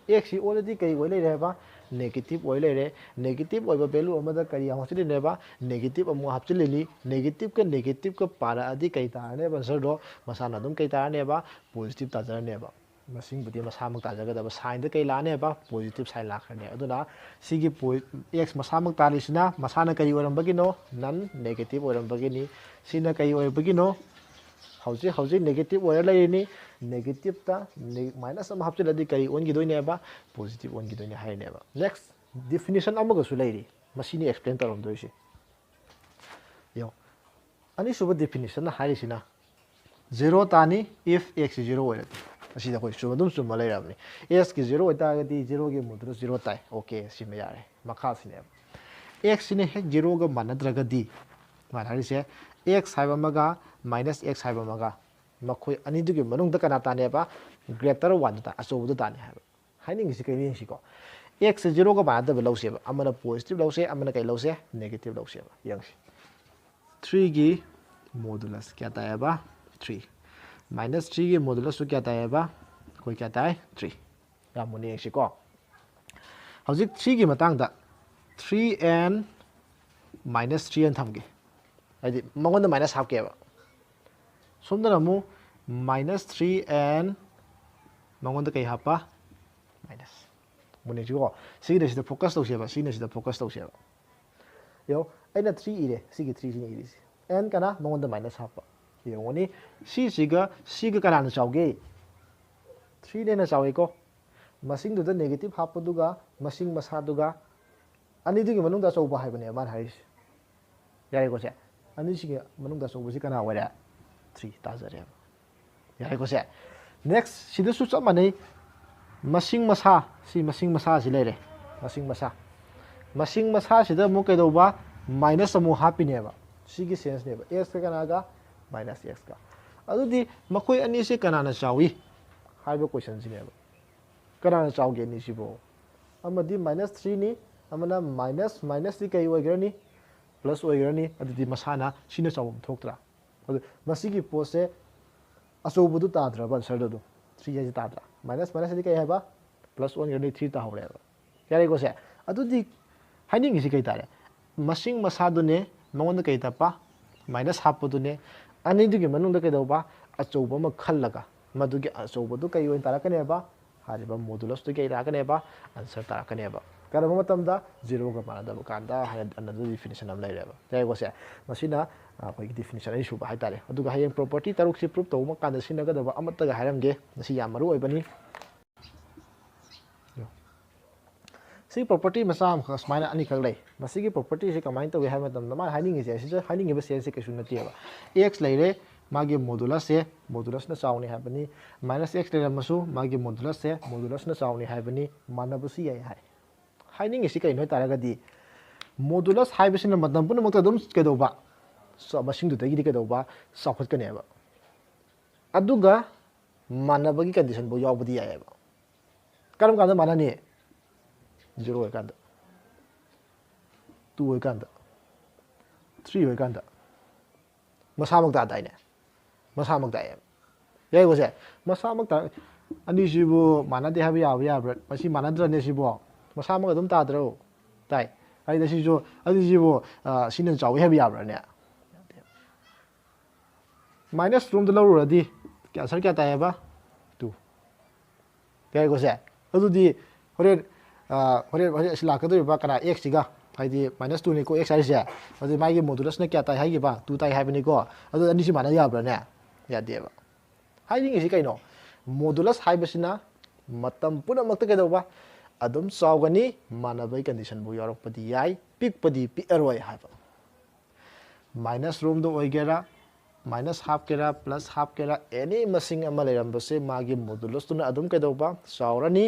X ꯁꯤ already ꯀꯔꯤ ꯑꯣꯏ ꯂꯩꯔꯦ ꯍꯥꯏꯕ? Negative ꯑꯣꯏ ꯂꯩꯔꯦ꯫ Negative ꯑꯣꯏꯕ value ꯑꯃꯗ ꯀꯔꯤ ꯑꯃꯨꯛ ꯍꯥꯞꯆꯤꯜꯂꯤꯅꯦꯕ? Negative ꯑꯃꯨꯛ ꯍꯥꯞꯆꯤꯜꯂꯤꯅꯤ꯫ Negative ꯀ negative ꯀ ꯄꯥꯔꯛꯑꯗꯤ ꯀꯩ ꯇꯥꯔꯅꯦꯕ? Answer ꯗꯣ ꯃꯁꯥꯅ ꯑꯗꯨꯝ ꯀꯩ ꯇꯥꯔꯅꯦꯕ? Positive ꯇꯥꯖꯔꯅꯦꯕ꯫ ꯃꯁꯤꯡꯕꯨꯗꯤ ꯃꯁꯥꯃꯛ ꯇꯥꯖꯒꯗꯕ, sign ꯗ ꯀꯩ ꯂꯥꯛꯑꯅꯦꯕ? Positive sign ꯂꯥꯛꯈ꯭ꯔꯅꯤ꯫ ꯑꯗꯨꯅ ꯁꯤꯒꯤ ꯄꯣ-, x ꯃꯁꯥꯃꯛ ꯇꯥꯔꯤꯁꯤꯅ ꯃꯁꯥꯅ ꯀꯔꯤ ꯑꯣꯏꯔꯝꯕꯒꯤꯅꯣ? Non negative ꯑꯣꯏꯔꯝꯕꯒꯤꯅꯤ꯫ ꯁꯤꯅ ꯀꯔꯤ ꯑꯣꯏꯔꯕꯒꯤꯅꯣ? ꯍꯧꯖꯤꯛ, ꯍꯧꯖꯤꯛ negative ꯑꯣꯏꯔ ꯂꯩꯔꯤꯅꯤ꯫ Negative ꯇ ꯅꯦ-, minus ꯑꯃ ꯍꯥꯞꯆꯤꯜꯂꯗꯤ ꯀꯔꯤ ꯑꯣꯟꯈꯤꯗꯣꯏꯅꯦꯕ? Positive ꯑꯣꯟꯈꯤꯗꯣꯏꯅꯦ ꯍꯥꯏꯔꯤꯅꯦꯕ꯫ Next, definition ꯑꯃꯒꯁꯨ ꯂꯩꯔꯤ꯫ ꯃꯁꯤꯅꯤ explain ꯇꯧꯔꯝꯗꯣꯏꯁꯦ꯫ ꯌꯦꯡꯉꯣ꯫ ꯑꯅꯤꯁꯨꯕ definition ꯅ ꯍꯥꯏꯔꯤꯁꯤꯅ zero ꯇꯥꯅꯤ if x ꯁꯤ zero ꯑꯣꯏꯔꯗꯤ꯫ ꯑꯁꯤꯗ ꯑꯩꯈꯣꯏ ꯆꯨꯝ-, ꯑꯗꯨꯝ ꯆꯨꯝꯕ ꯂꯩꯔꯕꯅꯤ꯫ X ꯀꯤ zero ꯑꯣꯏꯇꯥꯔꯒꯗꯤ zero ꯒꯤ modulus zero ꯇꯥꯏ꯫ OK, ꯁꯤꯃ ꯌꯥꯔꯦ꯫ ꯃꯈꯥꯁꯤꯅꯦꯕ꯫ X ꯁꯤꯅ ꯍꯦꯛ zero ꯒ ꯃꯥꯟꯅꯗ꯭ꯔꯒꯗꯤ, ꯃꯥꯅ ꯍꯥꯏꯔꯤꯁꯦ x ꯍꯥꯏꯕ ꯑꯃꯒ minus x ꯍꯥꯏꯕ ꯑꯃꯒ, ꯃꯈꯣꯏ ꯑꯅꯤꯗꯨꯒꯤ ꯃꯅꯨꯡꯗ ꯀꯅꯥ ꯇꯥꯅꯦꯕ? Greater one ꯗꯨ ꯇꯥ-, ꯑꯆꯧꯕꯗꯨ ꯇꯥꯅꯤ ꯍꯥꯏꯕ꯫ ꯍꯥꯏꯅꯤꯡꯉꯤꯁꯤ ꯀꯩꯅꯣ ꯌꯦꯡꯁꯤꯀꯣ꯫ X ꯁꯦ zero ꯒ ꯃꯥꯟꯅꯗꯕ ꯂꯧꯁꯦꯕ꯫ ꯑꯃꯅ positive ꯂꯧꯁꯦ, ꯑꯃꯅ ꯀꯩ ꯂꯧꯁꯦ? Negative ꯂꯧꯁꯦꯕ꯫ ꯌꯦꯡꯁꯤ꯫ Three ꯒꯤ modulus ꯀꯌꯥ ꯇꯥꯏꯌꯦꯕ? Three꯫ Minus three ꯒꯤ modulus ꯁꯨ ꯀꯌꯥ ꯇꯥꯏꯌꯦꯕ? ꯑꯩꯈꯣꯏ ꯀꯌꯥ ꯇꯥꯏ? Three꯫ ꯌꯥꯝ ꯃꯨꯟꯅ ꯌꯦꯡꯁꯤꯀꯣ꯫ ꯍꯧꯖꯤꯛ three ꯒꯤ ꯃꯇꯥꯡꯗ, three n minus three ꯑꯅ ꯊꯝꯒꯦ꯫ ꯍꯥꯏꯗꯤ ꯃꯉꯣꯟꯗ minus ꯍꯥꯞꯀꯦꯕ꯫ ꯁꯣꯝꯗꯅ ꯑꯃꯨꯛ minus three n ꯃꯉꯣꯟꯗ ꯀꯩ ꯍꯥꯞꯄ? Minus꯫ ꯃꯨꯟꯅ ꯌꯦꯡꯁꯤꯀꯣ꯫ ꯁꯤꯒꯤꯅ ꯁꯤꯗ focus ꯇꯧꯁꯦꯕ, ꯁꯤꯒꯤꯅ ꯁꯤꯗ focus ꯇꯧꯁꯦꯕ꯫ ꯌꯦꯡꯉꯣ, ꯑꯩꯅ three ꯏꯔꯦ, ꯁꯤꯒꯤ three ꯁꯤꯅ ꯏꯔꯤꯁꯤ꯫ N ꯀꯅꯥ? ꯃꯉꯣꯟꯗ minus ꯍꯥꯞꯄ꯫ ꯌꯦꯡꯉꯨꯅꯤ, ꯁꯤꯁꯤꯒ ꯁꯤꯒ ꯀꯅꯥꯅ ꯆꯥꯎꯒꯦ? Three ꯅ ꯍꯦꯟꯅ ꯆꯥꯎꯏꯀꯣ꯫ ꯃꯁꯤꯡꯗꯨꯗ negative ꯍꯥꯞꯄꯗꯨꯒ ꯃꯁꯤꯡ ꯃꯁꯥꯗꯨꯒ, ꯑꯅꯤꯗꯨꯒꯤ ꯃꯅꯨꯡꯗ ꯑꯆꯧꯕ ꯍꯥꯏꯕꯅꯦꯕ ꯃꯥꯅ ꯍꯥꯏꯔꯤꯁꯦ꯫ ꯌꯥꯔꯦꯀꯣ ꯁꯦ? ꯑꯅꯤꯁꯤꯒꯤ ꯃꯅꯨꯡꯗ ꯑꯆꯧꯕꯁꯤ ꯀꯅꯥ ꯑꯣꯏꯔꯦ? Three ꯇꯥꯖꯔꯦꯕ꯫ ꯌꯥꯔꯦꯀꯣ ꯁꯦ? Next, ꯁꯤꯗꯁꯨ ꯆꯞ ꯃꯥꯟꯅꯩ꯫ ꯃꯁꯤꯡ ꯃꯁꯥ, ꯁꯤ ꯃꯁꯤꯡ ꯃꯁꯥꯁꯤ ꯂꯩꯔꯦ, ꯃꯁꯤꯡ ꯃꯁꯥ꯫ ꯃꯁꯤꯡ ꯃꯁꯥꯁꯤꯗ ꯑꯃꯨꯛ ꯀꯩꯗꯧꯕ? ꯃꯥꯏꯅꯁ ꯑꯃꯨꯛ ꯍꯥꯞꯄꯤꯅꯦꯕ꯫ ꯁꯤꯒꯤ ꯁꯦꯟꯁꯅꯦꯕ꯫ ꯑꯦꯛꯁꯀ ꯀꯅꯥꯒ? ꯃꯥꯏꯅꯁ ꯑꯦꯛꯁꯀ꯫ ꯑꯗꯨꯗꯤ ꯃꯈꯣꯏ ꯑꯅꯤꯁꯦ ꯀꯅꯥꯅ ꯆꯥꯎꯏ ꯍꯥꯏꯕ ꯀꯣꯏꯁꯟꯁꯤꯅꯦꯕ꯫ ꯀꯅꯥꯅ ꯆꯥꯎꯒꯦ ꯑꯅꯤꯁꯤꯕꯨ? ꯑꯃꯗꯤ ꯃꯥꯏꯅꯁ ꯊ꯭ꯔꯤꯅꯤ, ꯑꯃꯅ ꯃꯥꯏꯅꯁ ꯃꯥꯏꯅꯁꯇꯤ ꯀꯩ ꯑꯣꯏꯒ꯭ꯔꯅꯤ? ꯄ꯭ꯂꯁ ꯑꯣꯏꯒ꯭ꯔꯅꯤ꯫ ꯑꯗꯨꯗꯤ ꯃꯁꯥꯅ ꯁꯤꯅ ꯆꯥꯎꯐꯝ ꯊꯣꯛꯇ꯭ꯔꯥ? ꯑꯗꯨ ꯃꯁꯤꯒꯤ ꯄꯣꯠꯁꯦ ꯑꯆꯧꯕꯗꯨ ꯇꯥꯗ꯭ꯔꯕ ꯑꯟꯁꯔꯗꯣ ꯑꯗꯨꯝ? ꯊ꯭ꯔꯤ ꯍꯥꯏꯁꯦ ꯇꯥꯗ꯭ꯔꯥ? ꯃꯥꯏꯅꯁ ꯃꯥꯏꯅꯁ ꯍꯥꯏꯗꯤ ꯀꯩ ꯍꯥꯏꯕ? ꯄ꯭ꯂꯁ ꯑꯣꯟꯒ꯭ꯔꯅꯤ, ꯊ꯭ꯔꯤ ꯇꯥꯍꯧꯔꯦꯕ꯫ ꯌꯥꯔꯦꯀꯣ ꯁꯦ? ꯑꯗꯨꯗꯤ ꯍꯥꯏꯅꯤꯡꯉꯤꯁꯤ ꯀꯩ ꯇꯥꯔꯦ? ꯃꯁꯤꯡ ꯃꯁꯥꯗꯨꯅꯦ, ꯃꯉꯣꯟꯗ ꯀꯩ ꯇꯞꯄ? ꯃꯥꯏꯅꯁ ꯍꯥꯞꯄꯗꯨꯅꯦ, ꯑꯅꯤꯗꯨꯒꯤ ꯃꯅꯨꯡꯗ ꯀꯩꯗꯧꯕ? ꯑꯆꯧꯕ ꯑꯃ ꯈꯜꯂꯒ ꯃꯗꯨꯒꯤ ꯑꯆꯧꯕꯗꯨ ꯀꯩ ꯑꯣꯏꯅ ꯇꯥꯔꯛꯀꯅꯦꯕ? ꯍꯥꯏꯔꯤꯕ ꯃꯣꯗꯨꯂꯁꯇꯨ ꯀꯩ ꯇꯥꯔꯛꯀꯅꯦꯕ? ꯑꯟꯁꯔ ꯇꯥꯔꯛꯀꯅꯦꯕ꯫ ꯀꯔꯝꯕ ꯃꯇꯝꯗ? ꯖꯤꯔꯣꯒ ꯃꯥꯟꯅꯗꯕ ꯀꯥꯟꯗ ꯍꯥꯏꯅ ꯑꯅꯗꯔ ꯗꯤꯐꯤꯅꯤꯁꯟ ꯑꯃ ꯂꯩꯔꯦꯕ꯫ ꯌꯥꯔꯦꯀꯣ ꯁꯦ? ꯃꯁꯤꯅ ꯑꯩꯈꯣꯏꯒꯤ ꯗꯤꯐꯤꯅꯤꯁꯟ ꯑꯅꯤꯁꯨꯕ ꯍꯥꯏꯇꯥꯔꯦ꯫ ꯑꯗꯨꯒ ꯍꯌꯦꯡ ꯄ꯭ꯔꯣꯄꯔꯇꯤ ꯇꯔꯨꯛꯁꯤ ꯄ꯭ꯔꯨꯞ ꯇꯧꯕ ꯀꯥꯟꯗ ꯁꯤꯖꯤꯟꯅꯒꯗꯕ ꯑꯃꯠꯇꯒ ꯍꯥꯏꯔꯝꯒꯦ꯫ ꯃꯁꯤ ꯌꯥꯝ ꯃꯔꯨ ꯑꯣꯏꯕꯅꯤ꯫ ꯁꯤ ꯄ꯭ꯔꯣꯄꯔꯇꯤ ꯃꯆꯥ ꯑꯃꯈꯛ ꯁꯨꯃꯥꯏꯅ ꯑꯅꯤꯈꯛ ꯂꯩ꯫ ꯃꯁꯤꯒꯤ ꯄ꯭ꯔꯣꯄꯔꯇꯤꯁꯦ ꯀꯃꯥꯏꯅ ꯇꯧꯏ ꯍꯥꯏꯕ ꯃꯇꯝꯗ, ꯃꯥꯅ ꯍꯥꯏꯅꯤꯡꯉꯤꯁꯦ, ꯁꯤꯗ ꯍꯥꯏꯅꯤꯡꯉꯤꯕ ꯁꯦꯟꯁꯁꯦ ꯀꯩꯁꯨ ꯅꯠꯇꯦꯕ꯫ ꯑꯦꯛꯁ ꯂꯩꯔꯦ, ꯃꯥꯒꯤ ꯃꯣꯗꯨꯂꯁꯁꯦ, ꯃꯣꯗꯨꯂꯁꯅ ꯆꯥꯎꯅꯤ ꯍꯥꯏꯕꯅꯤ꯫ ꯃꯥꯏꯅꯁ ꯑꯦꯛꯁ ꯂꯩꯔꯝꯃꯁꯨ, ꯃꯥꯒꯤ ꯃꯣꯗꯨꯂꯁꯁꯦ, ꯃꯣꯗꯨꯂꯁꯅ ꯆꯥꯎꯅꯤ ꯍꯥꯏꯕꯅꯤ꯫ ꯃꯥꯟꯅꯕꯁꯨ ꯌꯥꯏ ꯍꯥꯏ꯫ ꯍꯥꯏꯅꯤꯡꯉꯤꯁꯤ ꯀꯩꯅꯣ ꯍꯥꯏ ꯇꯥꯔꯒꯗꯤ, ꯃꯣꯗꯨꯂꯁ ꯍꯥꯏꯕꯁꯤꯅ ꯃꯇꯝ ꯄꯨꯝꯅꯃꯛꯇ ꯑꯗꯨꯝ ꯀꯩꯗꯧꯕ? ꯆ-, ꯃꯁꯤꯡꯗꯨꯗꯒꯤꯗꯤ ꯀꯩꯗꯧꯕ? ꯆꯥꯎꯈꯠꯀꯅꯦꯕ꯫ ꯑꯗꯨꯒ ꯃꯥꯟꯅꯕꯒꯤ ꯀꯟꯗꯤꯁꯟꯐꯥꯎ ꯌꯥꯎꯕꯗꯤ ꯌꯥꯏꯑꯕ꯫ ꯀꯔꯝ ꯀꯥꯟꯗ ꯃꯥꯟꯅꯅꯤ? ꯖꯤꯔꯣ ꯑꯣꯏꯀꯥꯟꯗ, ꯇꯨ ꯑꯣꯏꯀꯥꯟꯗ, ꯊ꯭ꯔꯤ ꯑꯣꯏꯀꯥꯟꯗ꯫ ꯃꯁꯥꯃꯛ ꯇꯥꯗꯥꯏꯅꯦ? ꯃꯁꯥꯃꯛ ꯇꯥꯏꯑꯦꯕ꯫ ꯌꯥꯏꯀꯣ ꯁꯦ? ꯃꯁꯥꯃꯛ ꯇꯥ-, ꯑꯅꯤꯁꯤꯕꯨ ꯃꯥꯟꯅꯗꯦ ꯍꯥꯏꯕ ꯌꯥꯕ ꯌꯥꯕ꯭ꯔꯥ? ꯃꯁꯤ ꯃꯥꯟꯅꯗ꯭ꯔꯅꯦ ꯁꯤꯕꯣ? ꯃꯁꯥꯃꯛ ꯑꯗꯨꯝ ꯇꯥꯗ꯭ꯔꯣ? ꯇꯥꯏ꯫ ꯑꯩꯅ ꯁꯤꯁꯨ, ꯑꯗꯨꯁꯤꯕꯨ, ꯑ, ꯁꯤꯅ ꯆꯥꯎꯋꯤ ꯍꯥꯏꯕ ꯌꯥꯕ꯭ꯔꯥꯅꯦ? ꯃꯥꯏꯅꯁ ꯔꯣꯝꯗ ꯂꯧꯔꯨꯔꯗꯤ ꯑꯟꯁꯔ ꯀꯌꯥ ꯇꯥꯏꯌꯦꯕ? ꯇꯨ꯫ ꯌꯥꯏꯀꯣ ꯁꯦ? ꯑꯗꯨꯗꯤ ꯍꯣꯔꯦꯟ, ꯑ, ꯍꯣꯔꯦꯟ, ꯍꯣꯔꯦꯟ ꯑꯁꯤ ꯂꯥꯛꯀꯗꯧꯔꯤꯕ ꯀꯅꯥ? ꯑꯦꯛꯁꯁꯤꯒ, ꯍꯥꯏꯗꯤ ꯃꯥꯏꯅꯁ ꯇꯨꯅꯤꯀꯣ ꯑꯦꯛꯁ ꯍꯥꯏꯔꯤꯁꯦ꯫ ꯑꯗꯨꯗꯤ ꯃꯥꯒꯤ ꯃꯣꯗꯨꯂꯁꯅ ꯀꯌꯥ ꯇꯥꯏ ꯍꯥꯏꯈꯤꯕ? ꯇꯨ ꯇꯥꯏ ꯍꯥꯏꯕꯅꯤꯀꯣ꯫ ꯑꯗꯨ ꯑꯅꯤꯁꯤ ꯃꯥꯟꯅ ꯌꯥꯕ꯭ꯔꯥꯅꯦ? ꯌꯥꯗꯦꯕ꯫ ꯍꯥꯏꯅꯤꯡꯉꯤꯁꯤ ꯀꯩꯅꯣ? ꯃꯣꯗꯨꯂꯁ ꯍꯥꯏꯕꯁꯤꯅ ꯃꯇꯝ ꯄꯨꯝꯅꯃꯛꯇ ꯀꯩꯗꯧꯕ? ꯑꯗꯨꯝ ꯆꯥꯎꯒꯅꯤ, ꯃꯥꯟꯅꯕꯒꯤ ꯀꯟꯗꯤꯁꯟꯕꯨ ꯌꯥꯎꯔꯛꯄꯗꯤ ꯌꯥꯏ, ꯄꯤꯛꯄꯗꯤ ꯄꯤꯛꯑꯔꯣꯏ ꯍꯥꯏꯕ꯫ ꯃꯥꯏꯅꯁ ꯔꯣꯝꯗ ꯑꯣꯏꯒꯦꯔꯥ, ꯃꯥꯏꯅꯁ ꯍꯥꯞꯀꯦꯔꯥ ꯄ꯭ꯂꯁ ꯍꯥꯞꯀꯦꯔꯥ ꯑꯦꯅꯤ ꯃꯁꯤꯡ ꯑꯃ ꯂꯩꯔꯝꯕꯁꯦ ꯃꯥꯒꯤ ꯃꯣꯗꯨꯂꯁꯇꯨꯅ ꯑꯗꯨꯝ ꯀꯩꯗꯧꯕ? ꯆꯥꯎꯔꯅꯤ꯫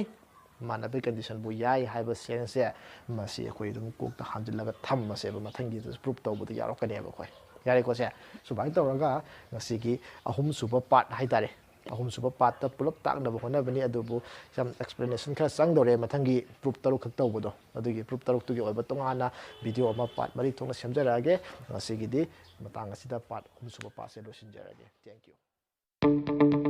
ꯃꯥꯟꯅꯕꯒꯤ ꯀꯟꯗꯤꯁꯟꯕꯨ ꯌꯥꯏ ꯍꯥꯏꯕ ꯁꯦꯟꯁꯁꯦ ꯃꯁꯤ ꯑꯩꯈꯣꯏ ꯑꯗꯨꯝ ꯀꯣꯛꯇ ꯍꯥꯟꯖꯤꯜꯂꯒ ꯊꯝꯃꯁꯦꯕ, ꯃꯊꯪꯒꯤꯗꯁꯨ ꯄ꯭ꯔꯨꯞ ꯇꯧꯕꯗ ꯌꯥꯎꯔꯛꯀꯅꯦꯕ ꯑꯩꯈꯣꯏ꯫ ꯌꯥꯔꯦꯀꯣ ꯁꯦ? ꯁꯨꯃꯥꯏꯅ ꯇꯧꯔꯒ ꯉꯁꯤꯒꯤ ꯑꯍꯨꯝꯁꯨꯕ ꯄꯥꯔꯠ ꯍꯥꯏꯇꯥꯔꯦ, ꯑꯍꯨꯝꯁꯨꯕ ꯄꯥꯔꯠꯇ ꯄꯨꯂꯞ ꯇꯥꯛꯅꯕ ꯍꯣꯠꯅꯕꯅꯤ꯫ ꯑꯗꯨꯕꯨ ꯌꯥꯝ ꯑꯦꯛꯁꯄ꯭ꯂꯦꯅꯦꯁꯟ ꯈꯔ ꯆꯪꯗꯧꯔꯦ ꯃꯊꯪꯒꯤ ꯄ꯭ꯔꯨꯞ ꯇꯔꯨꯛ ꯈꯛ ꯇꯧꯕꯗꯣ꯫ ꯑꯗꯨꯒꯤ ꯄ꯭ꯔꯨꯞ ꯇꯔꯨꯛꯇꯨꯒꯤ ꯑꯣꯏꯕ ꯇꯣꯉꯥꯟꯅ ꯚꯤꯗꯤꯑꯣ ꯑꯃ ꯄꯥꯔꯠ ꯃꯔꯤ ꯊꯣꯛꯅ ꯁꯦꯝꯖꯔꯛꯑꯒꯦ꯫ ꯉꯁꯤꯒꯤꯗꯤ ꯃꯇꯥꯡ ꯑꯁꯤꯗ ꯄꯥꯔꯠ ꯑꯍꯨꯝꯁꯨꯕ ꯄꯥꯔꯠꯁꯦ ꯂꯣꯏꯁꯤꯟꯖꯔꯒꯦ꯫ Thank you꯫